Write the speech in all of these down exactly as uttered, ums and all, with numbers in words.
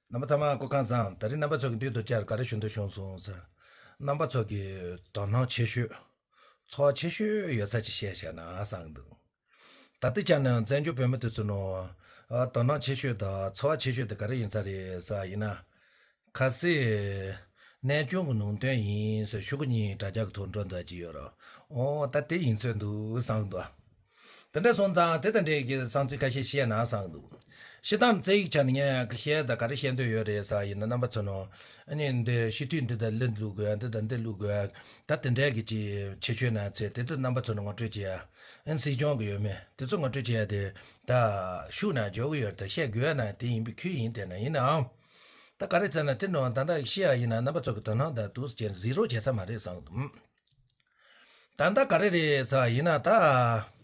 རྣམ་པ་ཚང་མ་སྐུ་ཁམས་བཟང་། ད་རེས་རྣམ་པ་ཚོ་གི་མདུན་དུ་བཅར་ག་རེ་ཞུ་འདོད་བྱུང་སོང་ཟེར། རྣམ་པ་ཚོ་གི་དོ་སྣང་ཆེ་ཤོས། ཚོར་བ་ཆེ་ཤོས་ཡོད་ས་ཅིག་བཤད་བཞག་ན་བསམ་འདུག་ད་ལྟའི་ཆ་ནས་བཙན་བྱོལ་བོད་མི་དེ་ཚོ་ནང་ཨ་དོ་སྣང་ཆེ་ཤོས་དང་ཚོར་བ་ཆེ་ཤོས་དེ་ག་རེ་ཡིན་ས་རེད་ཟེར་བ་ཡིན་ན། ཁ་སང་གནས་ཆུང་གི་ནང་དོན་ཡིན་ཟེར་ཤོག་གུ་གཉིས་དྲ་རྒྱ་གི་ཐོག་འགྲོ་འདོད་ཀྱི་ཡོད་རེད། འོ་ད་དེ་ཡིན་ཚོད་འདུག་བསམ་འདུག་དེ་འདྲ་སོང་ཙང་དེ་དང་འབྲེལ་གྱི་བསམ་ཚུལ་ཁ་ཤས་བཤད་ན་བསམ་འདུག་སྤྱིར་བཏང་རྩ་ཡིག་ཆ་ནས་ངས་བཤད་དང་ག་རེ་བཤད་འདོད་ཡོད་རེད་ཟེར་བ་ཡིན་ན། རྣམ་པ་ཚོ་ནང་ཨ་ནི་འདི་སྤྱི་འཐུས་འདི་དང་འདི་བླུག་དགོས། འདི་དང་འདི་བླུག་དགོས། ད་དེ་འདྲའི་གི་ཅིག་ཁྱད་ཆོས་ན་ཚེ་དེ་ཚོ་རྣམ་པ་ཚོ་ནང་ངོ་སྤྲོད་བྱེད་ཡ། ཨ་ནི་སྲིད་སྐྱོང་གི་ཡོད་མེད་དེ་ཚོ་ངོ་སྤྲོད་བྱེད་ཡ་དེ་ད་ཤུགས་ན་འཇོག་གི་ཡོད་རེད། ད་བཤད་དགོས་ན་དེ་ཡིན་པའི་ཁུལ་ཡིན། དེ་ན་ཡིན་ནའང་། ད་ག་རེ་ཟེར་ན་དེ་ནང་ད་ལྟ་བཤད་ཡ་ཡིན་ན་རྣམ་པ་ཚོ་གི་དོ་སྣང་དང་འདུག་ཅེས་གཟིགས་རོགས་བྱེད་ས་མ་རེད་བསམ་འདུག་ད་ལྟ་ག་རེ་རེད་ཟེར་བ་ཡིན་ན་ད།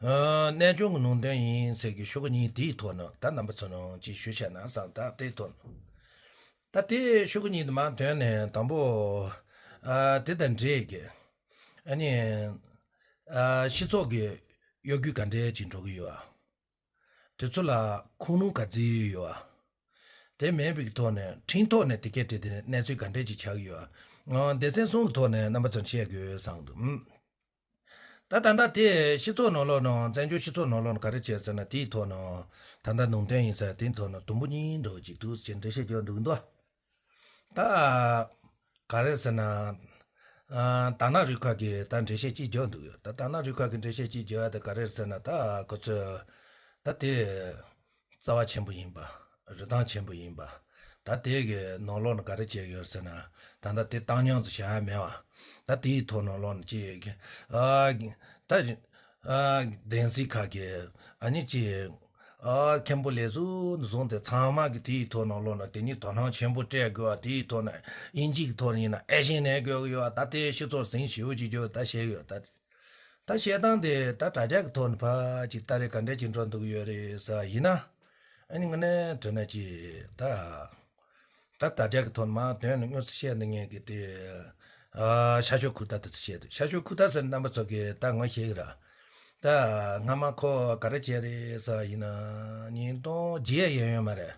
ཨ་གནས་ཆུང་གི་ནང་དོན་ཡིན་ཟེར་གི་ཤོག་གུ་གཉིས་དེའི་ཐོག་ནས་ད་རྣམ་པ་ཚོ་ནང་ཅིག་ཞུ་བྱས་ན་བསམ། ད་དེའི་ཐོག་ནས་ད་དེ་ཤོག་གུ་གཉིས་དེ་མར་དོན་ནས་དང་པོ། ཨ་དེ་དང་འབྲེལ་གི་ཨ་ནི་ཨ་སྤྱི་ཚོགས་ཀྱི་གཡོ་སྒྱུ་ག་འདྲས་ཅིག་འགྲོ་གི་ཡོད་ཨ། དེ་ཚོ་ལ་ཁུངས་ལུང་ག་ཚོད་ཡོད་ཨ། དེ་མེད་པའི་ཐོག་ནས་ཁྲིམས་ཐོག་ནས་དེ་སྐད་བྲིས་ཏེ་གནས་ཚུལ་ག་འདྲས་ཅིག་ཆགས་ཀྱི་ཡོད་ཨ། སྡེ་ཚན་གསུམ་གྱི་ཐོག་ནས་རྣམ་པ་ཚོར་བཤད་དགོས་བསམ་འདུག་ད་ད་ལྟ་དེ་སྤྱི་ཚོགས་ནང་ལོགས་ནང་བཙན་བྱོལ་སྤྱི་ཚོགས་ནང་ལོགས་ནང་ག་རེ་བྱས་ཟེར་ན་དེའི་ཐོག་ནང་ད་ལྟ་ནང་དོན་ཡིན་ས་དེའི་ཐོག་ནང་དུམ་བུ་གཉིས་འདྲ་བོ་ཅིག་འདུག་ཅེས་འགྲེལ་བཤད་རྒྱག་འདུག་འདུག་ད་ག་རེ་ཟེར་ན། ཨ་དར་ནག་རུ་ཁག་གིས་ད་འགྲེལ་བཤད་ཅིག་རྒྱག་འདུག་ཡོད། ད་དར་ནག་རུ་ཁག་གིས་འགྲེལ་བཤད་ཅིག་རྒྱག་ཡ་ད་ག་རེ་ཟེར་ན་ད་ཁོ་ཚོས་ད་དེ་རྩ་བ་ཆེན་པོ་ཡིན་པ། རིན་ཐང་ཆེན་པོ་ཡིན་པ། ད་དེ་གི་ནང་ལོགས་ནས་ག་རེ་བྱས་ཡོད་ཟེར་ན། ད་ལྟ་དེ་བཏང་སྙོམས་སུ་བྱ་ཡ་མེད་པ། ད་དེའི་ཐོག་ནང་ལོགས་ནས་ཅིག་ཨ་ད་ཨ་བདེན་སྲིད་ཁག་གིས་ཨ་ནི་ཅིག་ཨ་མཁན་པོ་ལས་ཟུར་ནས་བཟུང་སྟེ་ཚང་མ་གི་དེའི་ཐོག་ནང་ལོགས་ན་དེ་ཉིད་དོ་སྣང་ཆེན་པོ་སྤྲད་དགོས་པ། དེའི་ཐོག་ན་དབྱིན་ཇི་གི་ཐོག་ནས་ཡིན་ན་ཨེ་ཤེ་ནས་དགོས་ཀྱི་ཡོད་པ། ད་ལྟའི་སྤྱི་ཚོགས་ཟིང་ཞེ་པོ་ཅིག་རྒྱུ་ད་བཤད་ཀྱི་ཡོད། ད་ད་བཤད་སྟངས་དེ་ད་དྲ་རྒྱ་གི་ཐོག་ནས་ཕར་ཅིག་ལྟ་རེ་ག་འདྲས་ཅིག་འགྲོ་འདུག་ཡོད་རེད་ཟེར་བ་ཡིན་ན། ཨ་ནི་དངོས་གནས་དྲང་གནས་ཅིག་ད། ད་དྲ་རྒྱ་གི་ཐོག་ནས་མར་དོན་ནི་དངོས་སུ་བཤད་འདི་ངས་གི་དེ། ཨ་ཤར་ཕྱོགས་ཁུག་རྟ་དེ་ཚོ་བཤད་འདུག་ཤར་ཕྱོགས་ཁུག་རྟ་ཟེར་རྣམ་པ་ཚོ་གིས་ད་ངོ་ཤེས་གི་ར། ད་སྔ་མ་ཁོ་ག་རེ་བྱས་རེད་ཟེར་བ་ཡིན་ན་ཉིས་སྟོང་བརྒྱད་གཡས་གཡོན་མ་རེད།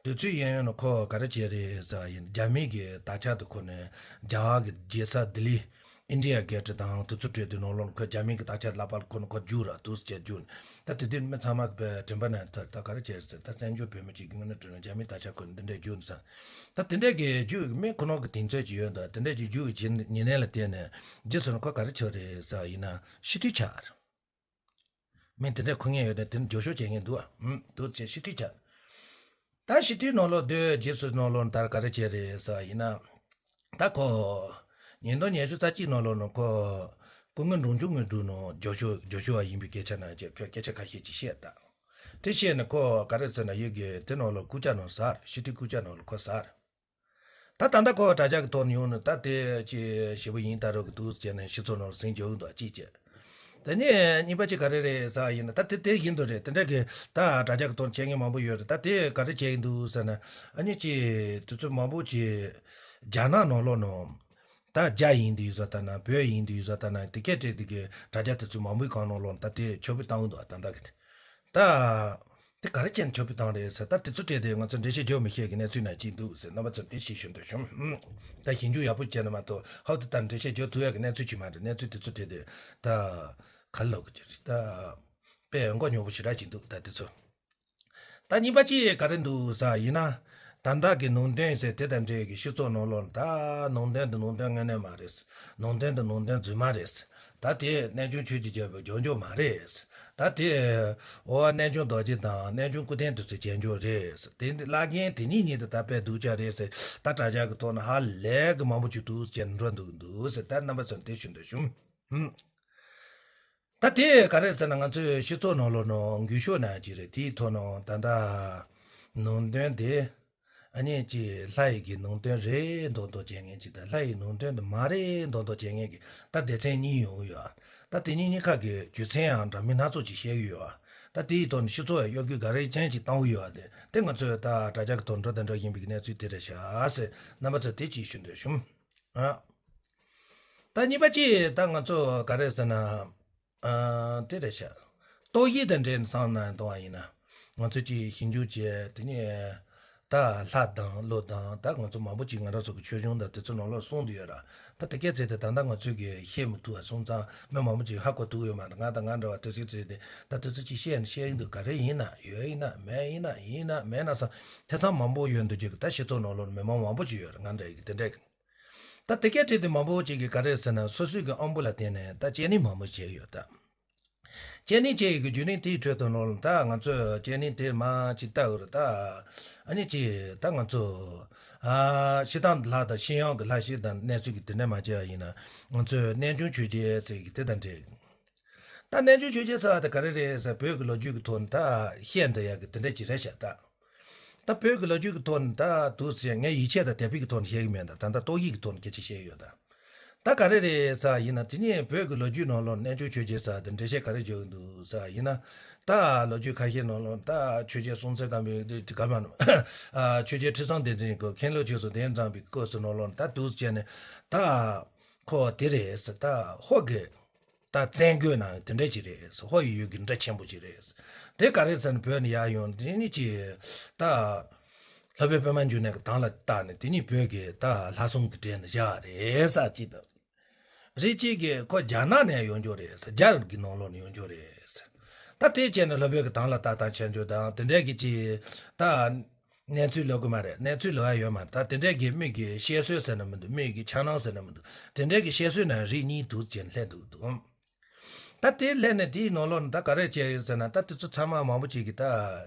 དུས་ཚོད་གཡས་གཡོན་ནས་ཁོ་ག་རེ་བྱས་རེད་ཟེར་བ་ཡིན་ན་རྒྱ་མི་གི་དར་ཆ་དེ་ཁོ་ནས་རྒྱ་གར་གི་རྒྱལ་ས་ལྡི་ལི། ཨིན་ཌི་ཡ་གེ་ཊི་དང་དེ་ཚོ་སྤྲད་དུས་ནང་ལོགས་ཁོ་རྒྱ་མི་གི་དར་ཆ་ལག་པ་ལ་ཁོ་ནི་ཁོ་རྒྱུགས་ར་འདུག་ཟེར་རྒྱུགས་ནས། ད་དེ་དུས་མི་ཚང་མ་གི་དྲན་པ་ན་ཐར། ད་ག་རེ་བྱས་ཟེར། ད་བཙན་བྱོལ་བོད་མི་གཅིག་གི་ངོས་ནས་དྲན་ན་རྒྱ་མི་དར་ཆ་ཁོ་ནི་འདི་འདྲས་རྒྱུགས་འདུག་ས། ད་དེ་འདྲས་ཀྱི་རྒྱུགས་མི་ཁོ་ནོ་གི་དེང་ཚོད་ཅིག་ཡོད་འདུག་དེ་འདྲས་ཀྱི་རྒྱུགས་ཀྱི་ཉེ་ཉེ་ལན་ལ་བལྟས་ནས་རྗེས་སུ་ཁོ་ག་རེ་བྱས་རེད་ཟེར་བ་ཡིན་ན་ཕྱི་དུས་ཆགས། མི་དེ་འདྲས་ཁུ་ངེས་ཡོད་དེ་དེ་ནི་རྒྱུགས་ཤོག་བྱེད་ངེས་འདུག་ཨ། ཨུམ་འདུག་ཅེས་ཕྱི་དུས་ཆགས། ད་ཕྱི་དུས་ནང་ལོགས་སྡོད་རྗེས་སུ་ནང་ལོགས་ད་ག་རེ་བྱས་རེད་ཟེར་བ་ཡིན་ན། ད་ཁོ། ཉིས་སྟོང་ཉི་ཤུ་རྩ་གཅིག་ནང་ལོགས་ནང་ཁོ། སྐུ་ངོ་འབྲོང་ཆུང་དངོས་གྲུབ་ནང་རྒྱུགས་ཤོག་རྒྱུགས་ཤོག་བ་ཡིན་པའི་སྐད་ཆ་ནང་ཅིག་ཁོས་སྐད་ཆ་ཁ་ཤས་ཅིག་བཤད་ད། དེ་བཤད་ནས་ཁོ་ག་རེ་ཟེར་ན་ཡོད་གི་དེ་ནང་ལོགས་རྐུབ་ཀྱག་ནང་ཟ་རེད། ཕྱི་དུས་རྐུབ་ཀྱག་ནང་ལོགས་ཁོ་ཟ་རེད། ད་ད་ལྟ་ཁོ་དྲ་རྒྱ་གི་ཐོག་ནས་ཡོང་ནས་ད་དེ་ཅི་ཞེ་པོ་ཡིན་ད་རོགས་གི་འདུག་ཟེར་ནས་ཕྱི་ཚོགས་ནང་ཟིང་རྒྱག་གི་འདུག་ཅིག་བྱས། དེ་ནས་གཉིས་པ་ཅིག་ག་རེ་རེད་ཟེར་བ་ཡིན་ན། ད་དེ་དེ་ཡིན་འདུག་རེད། དེ་འདྲ་གི་ད་དྲ་རྒྱ་གི་ཐོག་བྱེད་མཁན་མང་པོ་ཡོད་རེད། ད་དེ་ག་རེ་བྱེད་ཀྱི་འདུག་ཟེར་ན། ཨ་ནི་ཅི་དེ་ཚོ་མང་པོ་ཅིག་རྒྱ་ནག་ནང་ལོགས་ནང་ད་རྒྱ་ཡིན་དུས་ཟེར་ད་ན་བོད་ཡིན་དུས་ཟེར་ད་ན་དེ་སྐད་བྲིས་དེ་གི་དྲ་རྒྱ་དེ་ཚོ་མང་པོའི་སྒང་ནང་ལོགས་ད་དེ་ཕྱོགས་པའི་བཏང་གི་འདུག་ད་ལྟ་གི་དེ། ད། དེ་ག་རེ་བྱས་ནས་ཆོག་པའི་བཏང་རེད་ཟེར། ད་དེ་ཚོ་སྤྲད་དེ་ང་ཚོ་འགྲེལ་བཤད་རྒྱག་མི་ཤེས་ཀྱི་གནས་ཚུལ་ན་ཅིག་འདུག་ཟེར། རྣམ་པ་ཚོར་དེ་ཞིག་ཞུ་འདོད་བྱུང་། ཧུམ། ད་ཞིབ་འཇུག་ཡག་པོ་བྱས་ན་མ་གཏོགས་ཧོབ་ཏེ་ད་འགྲེལ་བཤད་རྒྱག་ཐུབ་ཡག་གི་གནས་ཚུལ་ཅིག་མ་རེད། གནས་ཚུལ་དེ་ཚོ་སྤྲད་དེ་ད་ག་རེ་ལབ་དགོས་ཀྱི་རེད། ད་དཔེ་མགོ་རྙོག་པོ་ཞེ་དྲག་ཅིག་འདུག་ད་དེ་ཚོ། ད་གཉིས་པ་ཅིག་ག་རེ་འདུག་ཟེར་ཡིན་ན། ད་ལྟ་གི་ནང་དོན་ཟེར་དེ་དང་འབྲེལ་གྱི་སྤྱི་ཚོགས་ནང་ལོགས་ད་ནང་དོན་དེ་ནང་དོན་དངོས་གནས་མ་རེད། ནང་དོན་དེ་ནང་དོན་རྫུན་མ་རེད། ད་དེ་གནས་ཆུང་ཆོས་ཀྱི་རྒྱལ་པོའི་རྒྱབ་ལྗོངས་མ་རེད། ད་དེ་འོ་གནས་ཆུང་རྡོ་རྗེ་དང་གནས་ཆུང་སྐུ་རྟེན་དེ་ཚོའི་རྒྱབ་ལྗོངས་རེད། དེ་འདི་བླ་རྒན་དེ་གཉིས་གཉིས་དེ་ད་དཔེ་སྡུག་ཅག་རེད་ཟེར། ད་དྲ་རྒྱ་གི་ཐོག་ན་ཧ་ལས་གི་མང་པོ་ཅིག་འདུག་ཅེས་འགྲོ་འདུག་འདུག་ཟེར། ད་རྣམ་པ་ཚོར་དེ་ཞུ་འདོད་བྱུང་། ཧུམ། ད་དེ་ག་རེ་ཟེར་ན་ང་ཚོའི་སྤྱི་ཚོགས་ནང་ལོགས་ནང་འགུལ་ཤུགས་ནང་ཅིག་རེད། དེའི་ཐོག་ནང་ད་ལྟ་ནང་དོན་དེ། ཨ་ནི་ཅིག་ལྷ་ཡི་གི་ནང་དོན་རེད་མདོག་མདོག་བྱེད་མཁན་ཅིག་དང་ལྷ་ཡི་ནང་དོན་དེ་མ་རེད་མདོག་མདོག་བྱེད་མཁན་གྱི་ད་སྡེ་ཚན་གཉིས་ཡོང་གི་ཡོད། ད་དེ་གཉིས་གཉིས་ཀ་གི་རྒྱུ་མཚན་ཡང་འདྲ་མིན་སྣ་ཚོགས་ཅིག་བཤད་ཀྱི་ཡོད། ད་དེའི་ཐོག་ནས་སྤྱི་ཚོགས་ཡ་གཡོ་སྒྱུ་ག་རེ་ཅན་ཅིག་བཏང་གི་ཡོད། དེ་དེ་ང་ཚོས་ད་དྲ་རྒྱ་གི་ཐོག་འགྲོ་དང་འགྲོ་བཞིན་པའི་གནས་ཚུལ་དེ་རེད་ཤག་ཟེར། རྣམ་པ་ཚོས་དེ་ཅིག་ཞུ་འདོད་བྱུང་། ཨ། ད་གཉིས་པ་ཅིག་ད་ང་ཚོ་ག་རེ་ཟེར་ན། ཨ། དེ་རེད་ཤག་ཏོག་དབྱིབས་དང་འབྲེལ་ནས་བསམ་ན་གཏོང་བ་ཡིན་ན། ང་ཚོ་ཅིག་ཞིབ་འཇུག་བྱས་དེ་ནས། ད་ལྷ་དང་ཀླུ་དང་ད་ང་ཚོ་མང་པོ་ཅིག་ང་རང་ཚོ་གི་ཆོས་འབྱུང་དང་དེ་ཚོ་ནང་ལོགས་གསུངས་བསྡད་ཡོད་ར། ད་དེ་སྐད་ཚེ་དེ་ད་ལྟ་ང་ཚོས་གི་ཤེས་མི་ཐུབ་པ་སོང་ཙང་མི་མང་པོ་ཅིག་ཧ་གོ་ཐུབ་ཡོད་མ་རེད། ང་དང་ང་འདྲ་བ་དེ་ཚོའི་ཚེ་དེ་ད་དེ་ཚོ་ཅིག་བཤད་ནས་བཤད་ཡིན་འདུག་ག་རེ་ཡིན་ན་ཡོད་ཡིན་ན་མེད་ཡིན་ན་ཡིན་ན་མེད་ན་ས་དེ་ཚང་མང་པོ་ཡོད་འདུག་ཅིག་ད་སྤྱི་ཚོགས་ནང་ལོགས་མི་མང་མང་པོ་ཅིག་ཡོད་རེད། ང་འདྲ་ཡི་གི་དེ་འདྲ་གི་ད་དེ་སྐད་ཚེ་དེ་མང་པོ་ཅིག་གི་ག་རེ་ཟེར་ན་སོ་སོའི་གི་ཨམ་བུ་ལ་བརྟེན་ནས་ད་སྐྱེ་གནས་མང་པོ་བྱས་ཡོད་ད། སྐྱེ་གནས་སྐྱེ་ཡི་གི་བརྒྱུད་རིམ་དེའི་ཁྲོད་དུ་ནོར་ད་ང་ཚོས་སྐྱེ་གནས་དེ་མ་ཅིག་ལྟ་འུར་ད། ཨ་ནི་ཅི་ད་ང་ཚོ་ཨ་ཕྱི་ཐང་ལྷ་དང་ཕྱི་ཡང་གི་ལྷ་ཞིག་དང་གནས་ཚུལ་གི་དེ་འདྲ་མ་བྱས་པ་ཡིན་ན་ང་ཚོས་གནས་ཆུང་ཆོས་རྗེ་ཟེར་གི་དེ་དང་འབྲེལ། ད་གནས་ཆུང་ཆོས་རྗེ་ཟེར་བ་དེ་ག་རེ་རེད་ཟེར་བོད་ཀྱི་ལོ་རྒྱུས་ཀྱི་ཐོག་ནས་ད་བཤད་འདི་ཡག་གི་དེ་འདྲ་ཅིག་རེད་ཤག་ད། ད་བོད་ཀྱི་ལོ་རྒྱུས་ཀྱི་ཐོག་ནས་ད་འདུག་ཟེར་ངས་ཡིད་ཆེས་དང་དད་པའི་གི་ཐོག་ནས་བཤད་གི་མེད་ད། ད་ལྟ་རྟོག་ཡིག་གི་ཐོག་ནས་སྐད་ཆ་བཤད་ཡོད་ད། ད་ག་རེ་རེད་ཟེར་ཡིན་ན་དེ་ནས་བོད་ཀྱི་ལོ་རྒྱུས་ནང་ལོགས་གནས་ཆུང་ཆོས་རྗེ་ཟེར་དེ་འགྲེལ་བཤད་ག་རེ་བརྗོད་ཀྱི་འདུག་ཟེར་ཡིན་ན། ད་ལོ་རྒྱུས་ཁ་ཤས་ནང་ལོགས་ད་ཆོས་རྗེ་སྲོང་བཙན་སྒམ་པོའི་དེ་ག་མ་ནོ། ཆོས་རྗེ་ཁྲི་སྲོང་ལྡེ་བཙན་གྱི་མཁན་སློབ་ཆོས་སུ་གདན་འདྲེན་པའི་སྐབས་སུ་ནང་ལོགས་ད་འདུག་བྱས་ནས་ད་ཁོ་དེ་རེད་ཟེར་ད་ཧོར་གི་ད་བཙན་རྒོལ་ནང་དེ་འདྲ་ཅིག་རེད། ཧོར་ཡུལ་གྱི་འདྲ་ཆེན་པོ་ཅིག་རེད། དེ་ག་རེ་ཟེར་ན་བོད་ནས་ཡར་ཡོང་དེ་ནི་ཅི་ད་སློབ་དཔོན་པད་མ་འབྱུང་གནས་ཀྱི་དང་ལ་བཏགས་ནས་དེ་ནི་བོད་ཀྱི་ད་ལྷ་སྲུང་གི་གྲས་ནས་བཞག་རེད་ས་ཅི་ད། རེད་ཅིག་གི་ཁོ་རྒྱ་ནག་ནས་ཡོང་རྒྱུ་རེད་ཟེར། རྒྱ་གི་ནང་ལོགས་ནས་ཡོང་རྒྱུ་རེད་ཟེར། ད་དེ་བྱས་ནས་སློབ་དཔོན་གྱི་དང་ལ་བཏགས་དང་ཆ་འཇོག་དང་དེ་འདྲ་གི་ཅི་ད། གནས་ཚུལ་ལབ་གི་མ་རེད། གནས་ཚུལ་ལབ་ཡ་ཡོད་མ་རེད། ད་དེ་འདྲས་ཀྱི་མིག་གི་བཤད་སྲོལ་ཟེར་ན་མི་འདུག་མིག་གི་འཆར་སྣང་ཟེར་ན་མི་འདུག་དེ་འདྲས་ཀྱི་བཤད་སྲོལ་ནང་རིགས་གཉིས་འདུག་ཅེས་ལྷད་འདུག་འདུག་ད་དེ་ལྷད་ནས་དེའི་ནང་ལོགས་ནས་ད་ག་རེ་བྱས་ཡོད་ཟེར་ན་ད་དེ་ཚོ་ཚང་མ་མང་པོ་ཅིག་གིས་ད་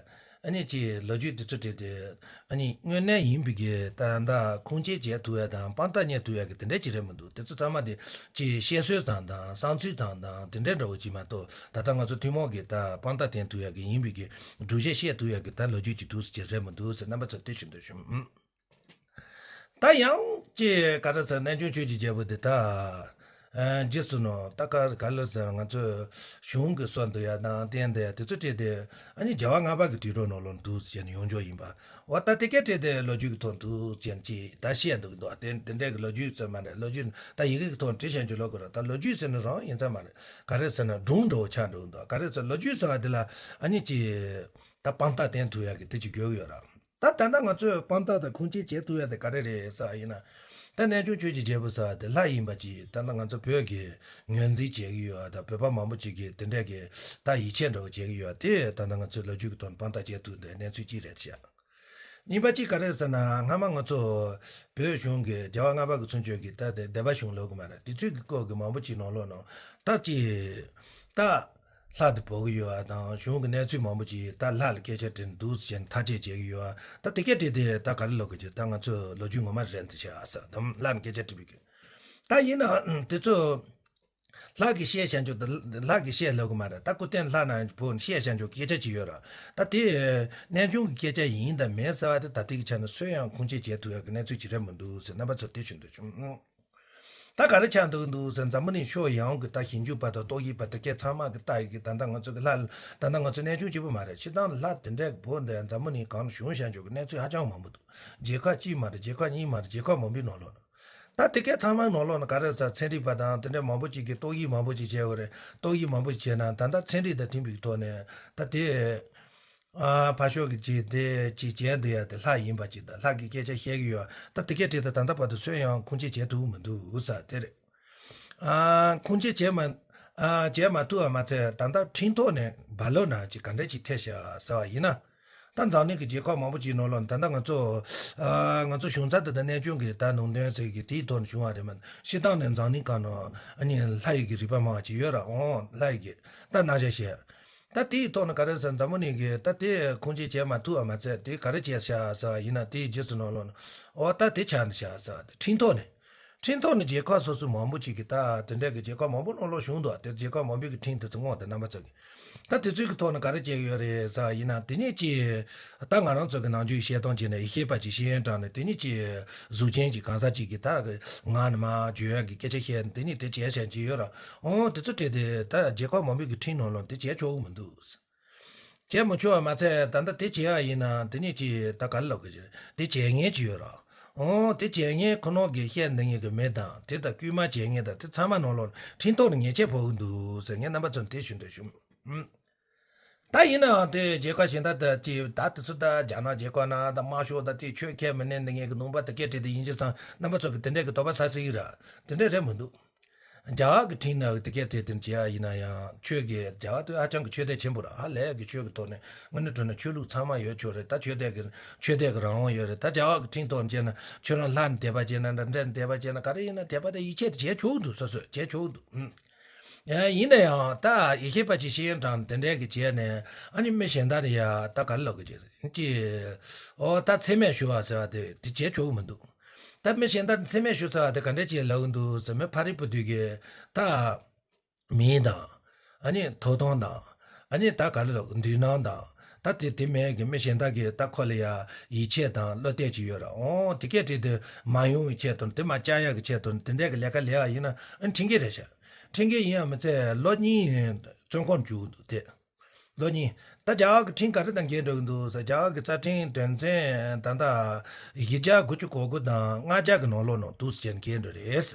ཨ་ནི་ཅིག་ལོ་རྒྱུས་དེ་ཚོ་བྲིས་ཏེ་ཨ་ནི་དངོས་གནས་ཡིན་པའི་གི་ད་ད་ཁུངས་སྐྱེལ་བྱེད་ཐུབ་ཡ་དང་དཔང་རྟགས་རྙེད་ཐུབ་ཡ་གི་དེ་འདྲས་ཅིག་རེད་མི་འདུག་དེ་ཚོ་ཚང་མ་དེ་ཅིག་བཤད་སྲོལ་ཙམ་དང་བསམ་ཚུལ་ཙམ་དང་དེ་འདྲས་འདྲ་བོ་ཅིག་མ་གཏོགས་ད་ལྟ་ང་ཚོ་ཐུན་མོང་གི་ད་དཔང་རྟགས་བསྟན་ཐུབ་ཡ་གི་ཡིན་པའི་གི་སྒྲུབ་བྱེད་བཤད་ཐུབ་ཡ་གི་ད་ལོ་རྒྱུས་ཅིག་འདུག་ཟེར་གྱི་རེད་མི་འདུག་ཟེར་རྣམ་པ་ཚོར་དེ་ཞུ་འདོད་བྱུང་། ད་ཡང་ཅིག་ག་རེ་ཟེར་གནས་ཆུང་ཆོས་ཀྱི་རྒྱལ་པོ་དེ་ད་རྗེས་སུ་ནོ་ད་ག་ག་ལེར་ཟེར་ང་ཚོས་གཞུང་གི་སྲོལ་འདི་ཡ་དང་རྟེན་འདི་ཡ་དེ་ཚོ་བྲིས་ཏེ་ཨ་ནི་རྒྱལ་བ་ལྔ་པ་གི་དུས་རབས་ནང་ལོགས་འདུག་ཟེར་ནས་ཡོང་ཆོག་ཡིན་པ། འོ་ད་དེ་སྐད་བྲིས་ཏེ་ལོ་རྒྱུས་ཀྱི་ཐོག་འདུག་ཟེར་ནས་ཅིག་ད་བཤད་འདུག་འདུག་དེ་དེ་འདྲའི་གི་ལོ་རྒྱུས་ཚོད་མ་རེད། ལོ་རྒྱུས་ད་ཡི་གེ་གི་ཐོག་བྲིས་བཞག་རྒྱུ་ལོ་གོ་ར། ད་ལོ་རྒྱུས་ཟེར་ནི་རང་ཡིན་ས་མ་རེད། ག་རེ་ཟེར་ན་སྒྲུང་འདྲ་བོ་ཆགས་འགྲོ་གི་འདུག་ག་རེ་ཟེར་ལོ་རྒྱུས་ཟེར་བ་དེ་ལ་ཨ་ནི་ཅི་ད་དཔང་རྟགས་བསྟན་ཐུབ་ཡག་གི་དེ་ཅིག་དགོས་ཀྱི་ཡོད་ར། ད་ད་ལྟ་ང་ཚོས་དཔང་རྟགས་དང་ཁུངས་སྐྱེལ་བྱེད་ཐུབ་ཡག་དེ་ག་རེ་རེད་ཟེར་བ་ཡིན་ན། ད་གནས་ཆུང་ཆོས་ཀྱི་རྒྱལ་པོ་ཟེར་བ་དེ་ལྷ་ཡིན་པ་ཅིག་ད་ལྟ་ང་ཚོ་བོད་ཀྱི་ངོས་འཛིན་བྱེད་ཀྱི་ཡོད་ར། ད་བོད་པ་མང་པོ་ཅིག་གིས་དེ་འདྲས་ཀྱི་ད་ཡིད་ཆེས་འདྲ་བོ་བྱེད་ཀྱི་ཡོད་དེ་ད་ལྟ་ང་ཚོས་ལོ་རྒྱུས་ཀྱི་ཐོག་ནས་དཔང་རྟགས་བྱེད་ཐུབ་འདི་གནས་ཚུལ་གཅིག་རེད་ཤག་གཉིས་པ་གཅིག་ག་རེ་ཟེར་ན་སྔ་མ་ང་ཚོ་བོད་གཞུང་གི་རྒྱལ་བ་ལྔ་པ་གི་ཚུན་ཆོད་ཀྱི་ད་དེ་སྡེ་པ་གཞུང་ལབ་གི་མ་རེད། དེ་ཚོའི་གི་སྐོར་གི་མང་པོ་ཅིག་ནང་ལོགས་ནང་ད་ཅི་ད་ལྷ་དེ་འབོད་གི་ཡོད་ཨ་དང་གཞུང་གི་གནས་ཚུལ་མང་པོ་ཅིག་ད་ལྷ་ལ་སྐད་ཆ་དྲིས་འདུག་ཟེར་ནས་ཐག་བཅད་བྱེད་གི་ཡོད་ཨ། ད་དེ་སྐད་དྲིས་དེ་ད་ག་རེ་ལབ་གི་ཅིག་ད་ང་ཚོ་ལོ་རྒྱུས་ངོ་མ་རེད་འདི་བྱས་ཨ་ཟེར་དམ་ལྷ་ནས་སྐད་ཆ་དྲིས་པའི་གི་ད་ཡིན་ན་དེ་ཚོ། ལྷ་གིས་བཤད་བྱ་འཇུག་དང་ལྷ་གིས་བཤད་ལབ་གི་མ་རེད། ད་སྐུ་རྟེན་ལྷ་ན་བུ་བཤད་བྱ་འཇུག་སྐད་ཆ་ཅིག་ཡོད་ར། ད་དེ་གནས་ཆུང་གི་སྐད་ཆ་ཡིན་དང་མིན་ཟེར་བ་དེ་ད་ལྟའི་གི་ཆ་ནས་སུས་ཡང་ཁུངས་སྐྱེལ་བྱེད་ཐུབ་ཡག་གི་གནས་ཚུལ་ཅིག་རེད་མི་འདུག་ཟེར་རྣམ་པ་ཚོར་དེ་ཞུ་འདོད་བྱུང་། ད་ག་རེ་ཆགས་འདུག་འདུག་ཟེར་འཛམ་བུ་གླིང་ཕྱོགས་ཡོངས་ཀྱི་ད་ཞིབ་འཇུག་པ་དང་རྟོག་ཞིབ་པ་དེ་སྐད་ཚང་མ་གི་ལྟ་ཡི་གི་ད་ལྟ་ང་ཚོ་གི་ལྷ་ད་ལྟ་ང་ཚོ་གནས་ཆུང་གཅིག་པུ་མ་རེད། སྤྱིར་བཏང་ལྷ་དེ་འདྲའི་བུ་འདི་འཛམ་བུ་གླིང་གང་ལ་བྱུང་བྱ་འཇུག་གི་གནས་ཚུལ་ཧ་ཅང་མང་པོ་འདུག་རྒྱལ་ཁབ་གཅིག་མ་རེད། རྒྱལ་ཁབ་གཉིས་མ་རེད། རྒྱལ་ཁབ་མང་པོའི་ནང་ལོགས་ལ། ད་དེ་སྐད་ཚང་མའི་ནང་ལོགས་ན་ག་རེ་ཟེར་ཚན་རིག་པ་དང་དེ་འདྲ་མང་པོ་ཅིག་གིས་རྟོག་ཞིབ་མང་པོ་ཅིག་བྱས་པ་རེད། རྟོག་ཞིབ་མང་པོ་ཅིག་བྱས་ན་ད་ལྟ་ཚན་རིག་དང་མཐུན་པའི་ཐོག་ནས་ད་དེ་ཨ་ཕར་ཕྱོགས་ཀྱི་ཅིག་དེ་ཅིག་བྱས་འདུག་ཡ་དེ་ལྷ་ཡིན་པ་ཅིག་དང་ལྷ་གི་སྐད་ཆ་བཤད་ཀྱི་ཡོད། ད་དེ་སྐད་དྲིས་ད་ད་ལྟ་བར་དུ་སུས་ཡང་ཁུངས་སྐྱེལ་བྱེད་ཐུབ་མི་འདུག་ཟེར་དེ་རེད། ཨ་ཁུངས་སྐྱེལ་བྱེད་མ་ཨ་བྱེད་མ་ཐུབ་པ་མ་ཚད་ད་ལྟ་ཁྲིམས་ཐོག་ནས་བ་ལོ་ན་ཅིག་ག་འདྲ་ཅིག་ཐེབས་ཤག་ཟེར་བ་ཡིན་ན། ད་འཛམ་གླིང་གི་རྒྱལ་ཁབ་མང་པོ་ཅིག་ནང་ལོགས་ད་ལྟ་ང་ཚོ་ཨ་ང་ཚོ་གཞུང་ཚབ་དེ་དང་གནས་ཆུང་གི་ད་ནང་དོན་ཟེར་གི་དེའི་ཐོག་ནས་བྱུང་བ་རེད་མ་གཏོགས་སྤྱིར་བཏང་ནས་འཛམ་གླིང་སྒང་ནང་ཨ་ནི་ལྷ་ཡི་གི་རིག་པ་མང་བ་ཅིག་ཡོད་ར། འོང་ལྷ་ཡི་གི་ད་ན་བྱ་བཤད། ད་དེའི་ཐོག་ནས་ག་རེ་ཟེར་འཛམ་བུ་གླིང་གི་ད་དེ་ཁུངས་སྐྱེལ་བྱེད་མ་ཐུབ་པ་མ་ཚད་དེ་ག་རེ་བྱས་ཤག་ཟེར་བ་ཡིན་ན་དེའི་རྗེས་སུ་ནང་ལོགས་ནས་འོ་ད་དེ་ཆགས་འདི་ཤག་ཟེར་བ་དེ་ཁྲིམས་ཐོག་ནས། ཁྲིམས་ཐོག་ནས་རྒྱལ་ཁབ་སོ་སོ་མང་པོ་ཅིག་གིས་ད་དེ་འདྲ་གི་རྒྱལ་ཁབ་མང་པོ་ནང་ལོགས་བྱུང་འདུག་དེ་རྒྱལ་ཁབ་མང་པོའི་གི་ཁྲིམས་དེ་ཚོ་སྔོག་དེ་རྣམ་པ་ཚོ་གིས་ད་དེ་ཚོའི་གི་ཐོག་ནས་ག་རེ་བྱས་ཡོད་རེད་ཟེར་བ་ཡིན་ན་དེ་ནས་ཅི་ད་ང་རང་ཚོ་གི་ནང་ཆོས་བཤད་སྟངས་ཅིག་ནས་ཤེས་པ་ཅིག་ཤེས་ཡོན་དྲངས་ནས་དེ་ནས་ཅི་གཟུགས་ཅན་ཅིག་གང་ཟག་ཅིག་གིས་ད་ངག་ནས་མར་བརྗོད་ཡག་གི་སྐད་ཆ་བཤད་ནས་དེ་ནས་དེ་བྱས་བྱས་ཅིག་ཡོད་ར། འོ་དེ་ཚོ་བྲིས་ཏེ་ད་རྒྱལ་ཁབ་མང་པོའི་གི་ཁྲིམས་ནང་ལོགས་དེ་བྱས་ཆོག་གི་མི་འདུག་བྱས་མ་ཆོག་པ་མ་ཚད་ད་ལྟ་དེ་བྱེད་ཡ་ཡིན་ན་དེ་ནས་ཅི་ད་ག་རེ་ལབ་དགོས་ཀྱི་རེད། དེ་བྱེད་མཁན་ཅིག་ཡོད་ར། འོ་དེ་བྱེད་མཁན་ཁོ་ནོ་གི་བཤད་འདི་ངེད་ཀྱི་མི་དང་དེ་ལྟར་བསྐུལ་མ་བྱེད་མཁན་དང་དེ་ཚང་མ་ནང་ལོགས་ཁྲིམས་ཐོག་ནས་ཉེས་ཆད་ཕོག་གི་འདུག་ཟེར་ངས་རྣམ་པ་ཚོར་དེ་ཞུ་འདོད་བྱུང་། ཨུམ། ད་ཡིན་ནའང་དེ་རྒྱལ་ཁབ་གཞན་དག་ད་ཅི་ད་དེ་ཚོ་ད་རྒྱ་ནག་རྒྱལ་ཁབ་ན་ད་དམར་ཤོག་ད་དེ་ཆོས་ཁས་མི་ལེན་ནི་ངེད་ཀྱི་ནང་པ་དེ་སྐད་བྲིས་དེ་ཡིན་གྱི་སང་རྣམ་པ་ཚོ་གི་དེ་འདྲས་ཀྱི་དོགས་པ་ཟ་སྲིད་ཀྱི་ར། དེ་འདྲས་རེད་མི་འདུག་རྒྱ་གར་གྱི་ཁྲིམས་ནང་གི་དེ་སྐད་བྲིས་དེ་བྱས་ཡིན་ན་ཡང་ཆོས་ཀྱི་རྒྱ་གར་དུ་ཧ་ཅང་གི་ཆོས་དད་ཆེན་པོ་ར། ཧ་ལས་ཀྱི་ཆོས་ཀྱི་ཐོག་ནས་དངོས་གནས་དྲང་གནས་ཆོས་ལུགས་ཚང་མ་ཡོད་ཆོག་རེད། ད་ཆོས་དད་ཀྱི་ཆོས་དད་ཀྱི་རང་དབང་ཡོད་རེད། ད་རྒྱ་གར་གྱི་ཁྲིམས་ཐོག་བྱས་ན་ཁྱོད་རང་ལྷ་ནས་དད་པ་བྱས་ན་འདྲ་འདྲ་ནས་དད་པ་བྱས་ན་ག་རེ་ཡིན་ན་དད་པ་དེ་ཡིད་ཆེས་དེ་བྱས་ཆོག་གི་འདུག་སོ་སོས་བྱས་ཆོག་གི་འདུག་ཨུམ། ཡིན་ན་ཡང་ད་ཡེ་ཤེས་པ་ཅིག་ཤེས་ཡོན་དྲངས་དེ་འདྲས་ཀྱི་བྱས་ནས་ཨ་ནི་མི་གཞན་དག་ནི་ཡ་ད་ག་རེ་ལབ་དགོས་ཀྱི་རེད་ཅི། ཨོ་ད་མཚན་སྨད་ཞུ་བ་ཟེར་བ་དེ་དེ་བྱས་ཆོག་གི་མི་འདུག་ད་མི་གཞན་དག་མཚན་སྨད་ཞུ་ཟེར་བ་དེ་ག་འདྲས་ཅིག་ལབ་གི་འདུག་ཟེར་མི་ཕ་རི་བུ་དུས་ཀྱི་ད་མིང་དང་ཨ་ནི་ཐོབ་ཐང་དང་ཨ་ནི་ད་ག་རེ་ལབ་མདུན་ནང་དང་ད་དེ་དེ་མེད་ཀྱི་མི་གཞན་དག་གི་ད་ཁོ་ལ་ཡ་ཡིད་ཆེས་དང་བློ་གཏད་ཅིག་ཡོད་ར། ཨོ་དེ་སྐད་བྲིས་དེ་མ་ཡོང་བའི་ཆེད་དུ་དེ་མ་བཅག་ཡག་གི་ཆེད་དུ་དེ་འདྲས་ཀྱི་ལས་ཀ་ལས་བ་ཡིན་ན་ཨ་ཁྲིམས་འགལ་རེད་ཤག་ཁྲིམས་འགལ་ཡིན་ཡང་མི་ཚད་ལོ་གཉིས་བཙོན་ཁང་འཇུག་འདུག་དེ། ལོ་གཉིས། ད་རྒྱ་གར་གྱི་ཁྲིམས་ག་རེ་དང་འགལ་འགྲོ་གི་འདུག་ཟེར། རྒྱ་གར་གྱི་རྩ་ཁྲིམས་དོན་ཚན་ད་ལྟ་བཞི་བརྒྱ་དགུ་བཅུ་གོ་དགུ་དང་ལྔ་བརྒྱ་གི་ནང་ལོགས་ནང་འདུག་ཟེར་བྱས་ནས་འགལ་འགྲོ་རེད།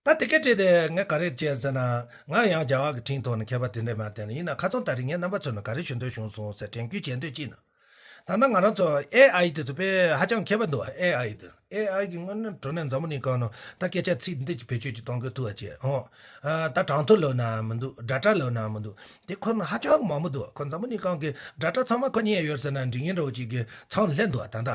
ད་དེ་སྐད་བྲིས་ཏེ་ངས་ག་རེ་བྱས་ཟེར་ན། ང་ཡང་རྒྱ་གར་གྱི་ཁྲིམས་ཐོག་ནས་མཁས་པ་དེ་འདྲས་མ་བསྟེན་ཡིན་ན་ཁ་སང་ད་རེས་ངས་རྣམ་པ་ཚོ་ནང་ག་རེ་ཞུ་འདོད་བྱུང་སོང་ཟེར་དྲན་སྐུལ་བྱེད་འདོད་ཅིག་ན། ད་ལྟ་ང་རང་ཚོ་ཨེ་ཨའི་དེ་ཚོ་དཔེ་ཧ་ཅང་མཁས་པ་འདུག་ཨེ་ཨའི་དེ། ཨེ་ཨའི་གི་དངོས་གནས་དྲང་གནས་འཛམ་བུ་གླིང་སྒང་ནང་ད་སྐད་ཆ་ཚིག་འདི་ཅིག་བེད་སྤྱོད་ཅིག་གཏོང་དགོས་ཐུག་པ་བྱས་ཨོ། ད་གྲངས་ཐོ་ལབ་ན་མི་འདུག་ཌེ་ཊ་ལབ་ན་མི་འདུག་དེ་ཁོ་ན་ཧ་ཅང་མང་པོ་འདུག་ཁོ་འཛམ་བུ་གླིང་སྒང་གི་ཌེ་ཊ་ཚང་མ་ཁོ་རྙེད་ཡོད་ཟེར་ན་འགྲིག་ངེས་འདྲ་བོ་ཅིག་གི་མཚམས་སླེབས་འདུག་ད་ལྟ།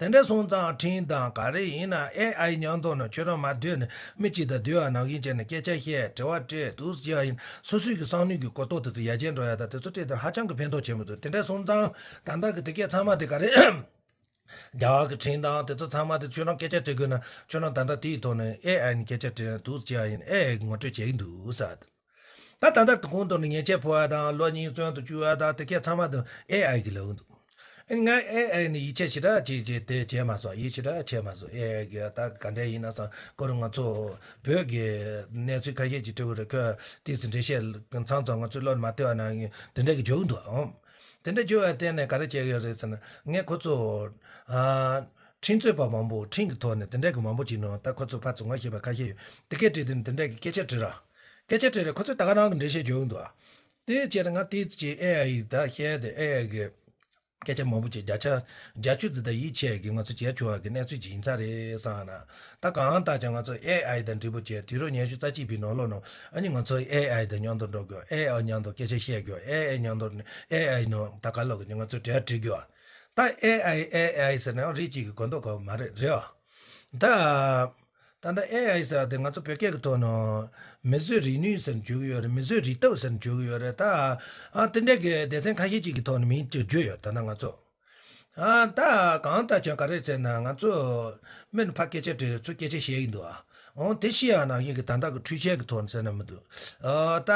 དེ་འདྲ་སོང་ཙང་ཁྲིམས་དང་ག་རེ་ཡིན་ན་ཨེ་ཨའི་མཉམ་དུ་ནང་ཁྱོད་རང་མ་སྡོད་ནས་མི་གཅིག་དང་སྡོད་པ་ནང་བཞིན་བྱས་ནས་སྐད་ཆ་བཤད་དྲི་བ་དྲིས་འདུག་སེ་བྱས་པ་ཡིན། སོ་སོའི་གི་བསམ་བློའི་གི་གོ་རྟོགས་དེ་ཚོ་ཡར་རྒྱས་འགྲོ་ཡ་ད་དེ་ཚོ་སྤྲད་དེ་ཧ་ཅང་གི་ཕན་ཐོགས་ཆེན་པོ་འདུག་དེ་འདྲ་སོང་ཙང་ད་ལྟ་གི་དེ་སྐད་ཚང་མ་དེ་ག་རེ། རྒྱ་གར་གྱི་ཁྲིམས་དང་དེ་ཚོ་ཚང་མ་དེ་ཁྱོད་རང་སྐད་ཆ་དྲི་དགོས་ན་ཁྱོད་རང་ད་ལྟ་དེའི་ཐོག་ནས་ཨེ་ཨའི་ནས་སྐད་ཆ་དྲི་འདུག་ཅེས་ཡིན་ཨེ་ཨའི་གི་ངོ་སྤྲོད་བྱེད་ཀྱི་འདུག་ཟེར། ད་ད་ལྟ་གོང་དུ་ནས་ཉེས་ཆད་ཕོག་པ་དང་ལོ་གཉིས་བཙོན་དུ་བཅུག་པ་དང་དེ་སྐད་ཚང་མ་དེ་ཨེ་ཨའི་གིས་ལབ་ཀྱི་འདུག་ཨེ་ང་ཨེ་ཨའི་ནས་ཡིད་ཆེས་ཞེ་དྲག་ཅིག་ཅིག་དེ་བྱས་མ་སོང་ཡིད་ཆེས་ཞེ་དྲག་བྱས་མ་སོང་ཨེ་ཨའི་གིས་ད་ག་འདྲ་ཡིན་ན་བསམ་ཁོ་རང་ང་ཚོ་བོད་ཀྱི་གནས་ཚུལ་ཁ་ཤས་ཅིག་དྲི་བ་རེ་ཁོས་དེ་ཚོ་འགྲེལ་བཤད་མཚམས་མཚམས་ང་ཚོའི་བློ་ནས་མ་བཏོན་པ་ན་དེ་འདྲ་གི་འཇོག་གི་འདུག་ཨང་། དེ་འདྲ་བརྗོད་པ་བརྟེན་ནས་ག་རེ་བྱས་ཡོད་རེད་ཟེར་ན་ངས་ཁོ་ཚོ་ཨ་ཁྲིམས་རྩོད་པ་མང་པོ་ཁྲིམས་ཀྱི་ཐོག་ནས་དེ་འདྲ་གི་མང་པོ་ཅིག་ནང་ད་ཁོ་ཚོ་ཕར་ཚུར་ངོ་ཤེས་པ་ཁ་ཤས་ཡོད་དེ་སྐད་བྲིས་དེ་ནས་དེ་འདྲ་གི་སྐད་ཆ་དྲིས་ར། སྐད་ཆ་དྲིས་ར་ཁོ་ཚོས་ད་ག་རང་གི་འགྲེལ་བཤད་བརྗོད་ཡོང་འདུག་ཨ། དེ་བྱས་ན་ང་དེ་ཅིག་ཨེ་ཨའི་ད་བཤད་དེ་ཨེ་ཨའི་གི་སྐད་ཆ་མང་པོ་ཅིག་བརྒྱ་ཆ་བརྒྱད་ཅུ་ཙམ་ད་ཡིད་ཆེས་ཀྱི་ང་ཚོ་བྱས་ཆོག་པ་གི་གནས་ཚུལ་ཅིག་ཡིན་ས་རེད་བསམ་ན། ད་གང་ལྟར་ཀྱང་ང་ཚོ་ཨེ་ཨའི་དང་འབྲེལ་པོ་བྱས་དུས་རབས་ཉི་ཤུ་རྩ་གཅིག་པའི་ནང་ལོགས་ནང་ཨ་ནི་ང་ཚོ་ཨེ་ཨའི་དང་མཉམ་དུ་འགྲོ་དགོས་ཨེ་ཨའི་མཉམ་དུ་སྐད་ཆ་བཤད་དགོས་ཨེ་ཨའི་མཉམ་དུ་ཨེ་ཨའི་ནང་ད་ག་ལོག་གི་ང་ཚོ་གྲལ་སྒྲིག་དགོས། ད་ཨེ་ཨའི་ཨེ་ཨའི་ཟེར་ན་ཡང་རིགས་གཅིག་གི་གོ་མདོག་ཁ་པོ་མ་རེད་རེད་བ། ད། ད་ལྟ་ཨེ་ཨའི་ཟེར་བ་དེ་ང་ཚོ་བོད་སྐད་ཀྱི་ཐོག་ནས་མིས་བཟོས་རིག་ནུས་ཟེར་ནས་བརྗོད་ཀྱི་ཡོད་རེད། མིས་བཟོས་རིག་སྟོབས་ཟེར་ནས་བརྗོད་ཀྱི་ཡོད་རེད། ད་ཨ་དེ་འདྲས་ཀྱི་སྡེ་ཚན་ཁ་ཤས་ཅིག་གི་ཐོག་ནས་མིང་ཅིག་བརྗོད་ཡོད། ད་ལྟ་ང་ཚོ་ཨ་ད་གང་ལྟར་ཀྱང་ག་རེ་ཟེར་ན་ང་ཚོ་མི་ནི་ཕ་སྐད་ཆ་དྲིས་ཚུར་སྐད་ཆ་བཤད་ཀྱི་འདུག་ཨ། འོང་དེ་ཤི་ཡ་ནང་བཞིན་གྱི་ད་ལྟ་གི་འཕྲུལ་ཆས་ཀྱི་ཐོག་ནས་ཟེར་ན་མི་འདུག་ཨ་ད་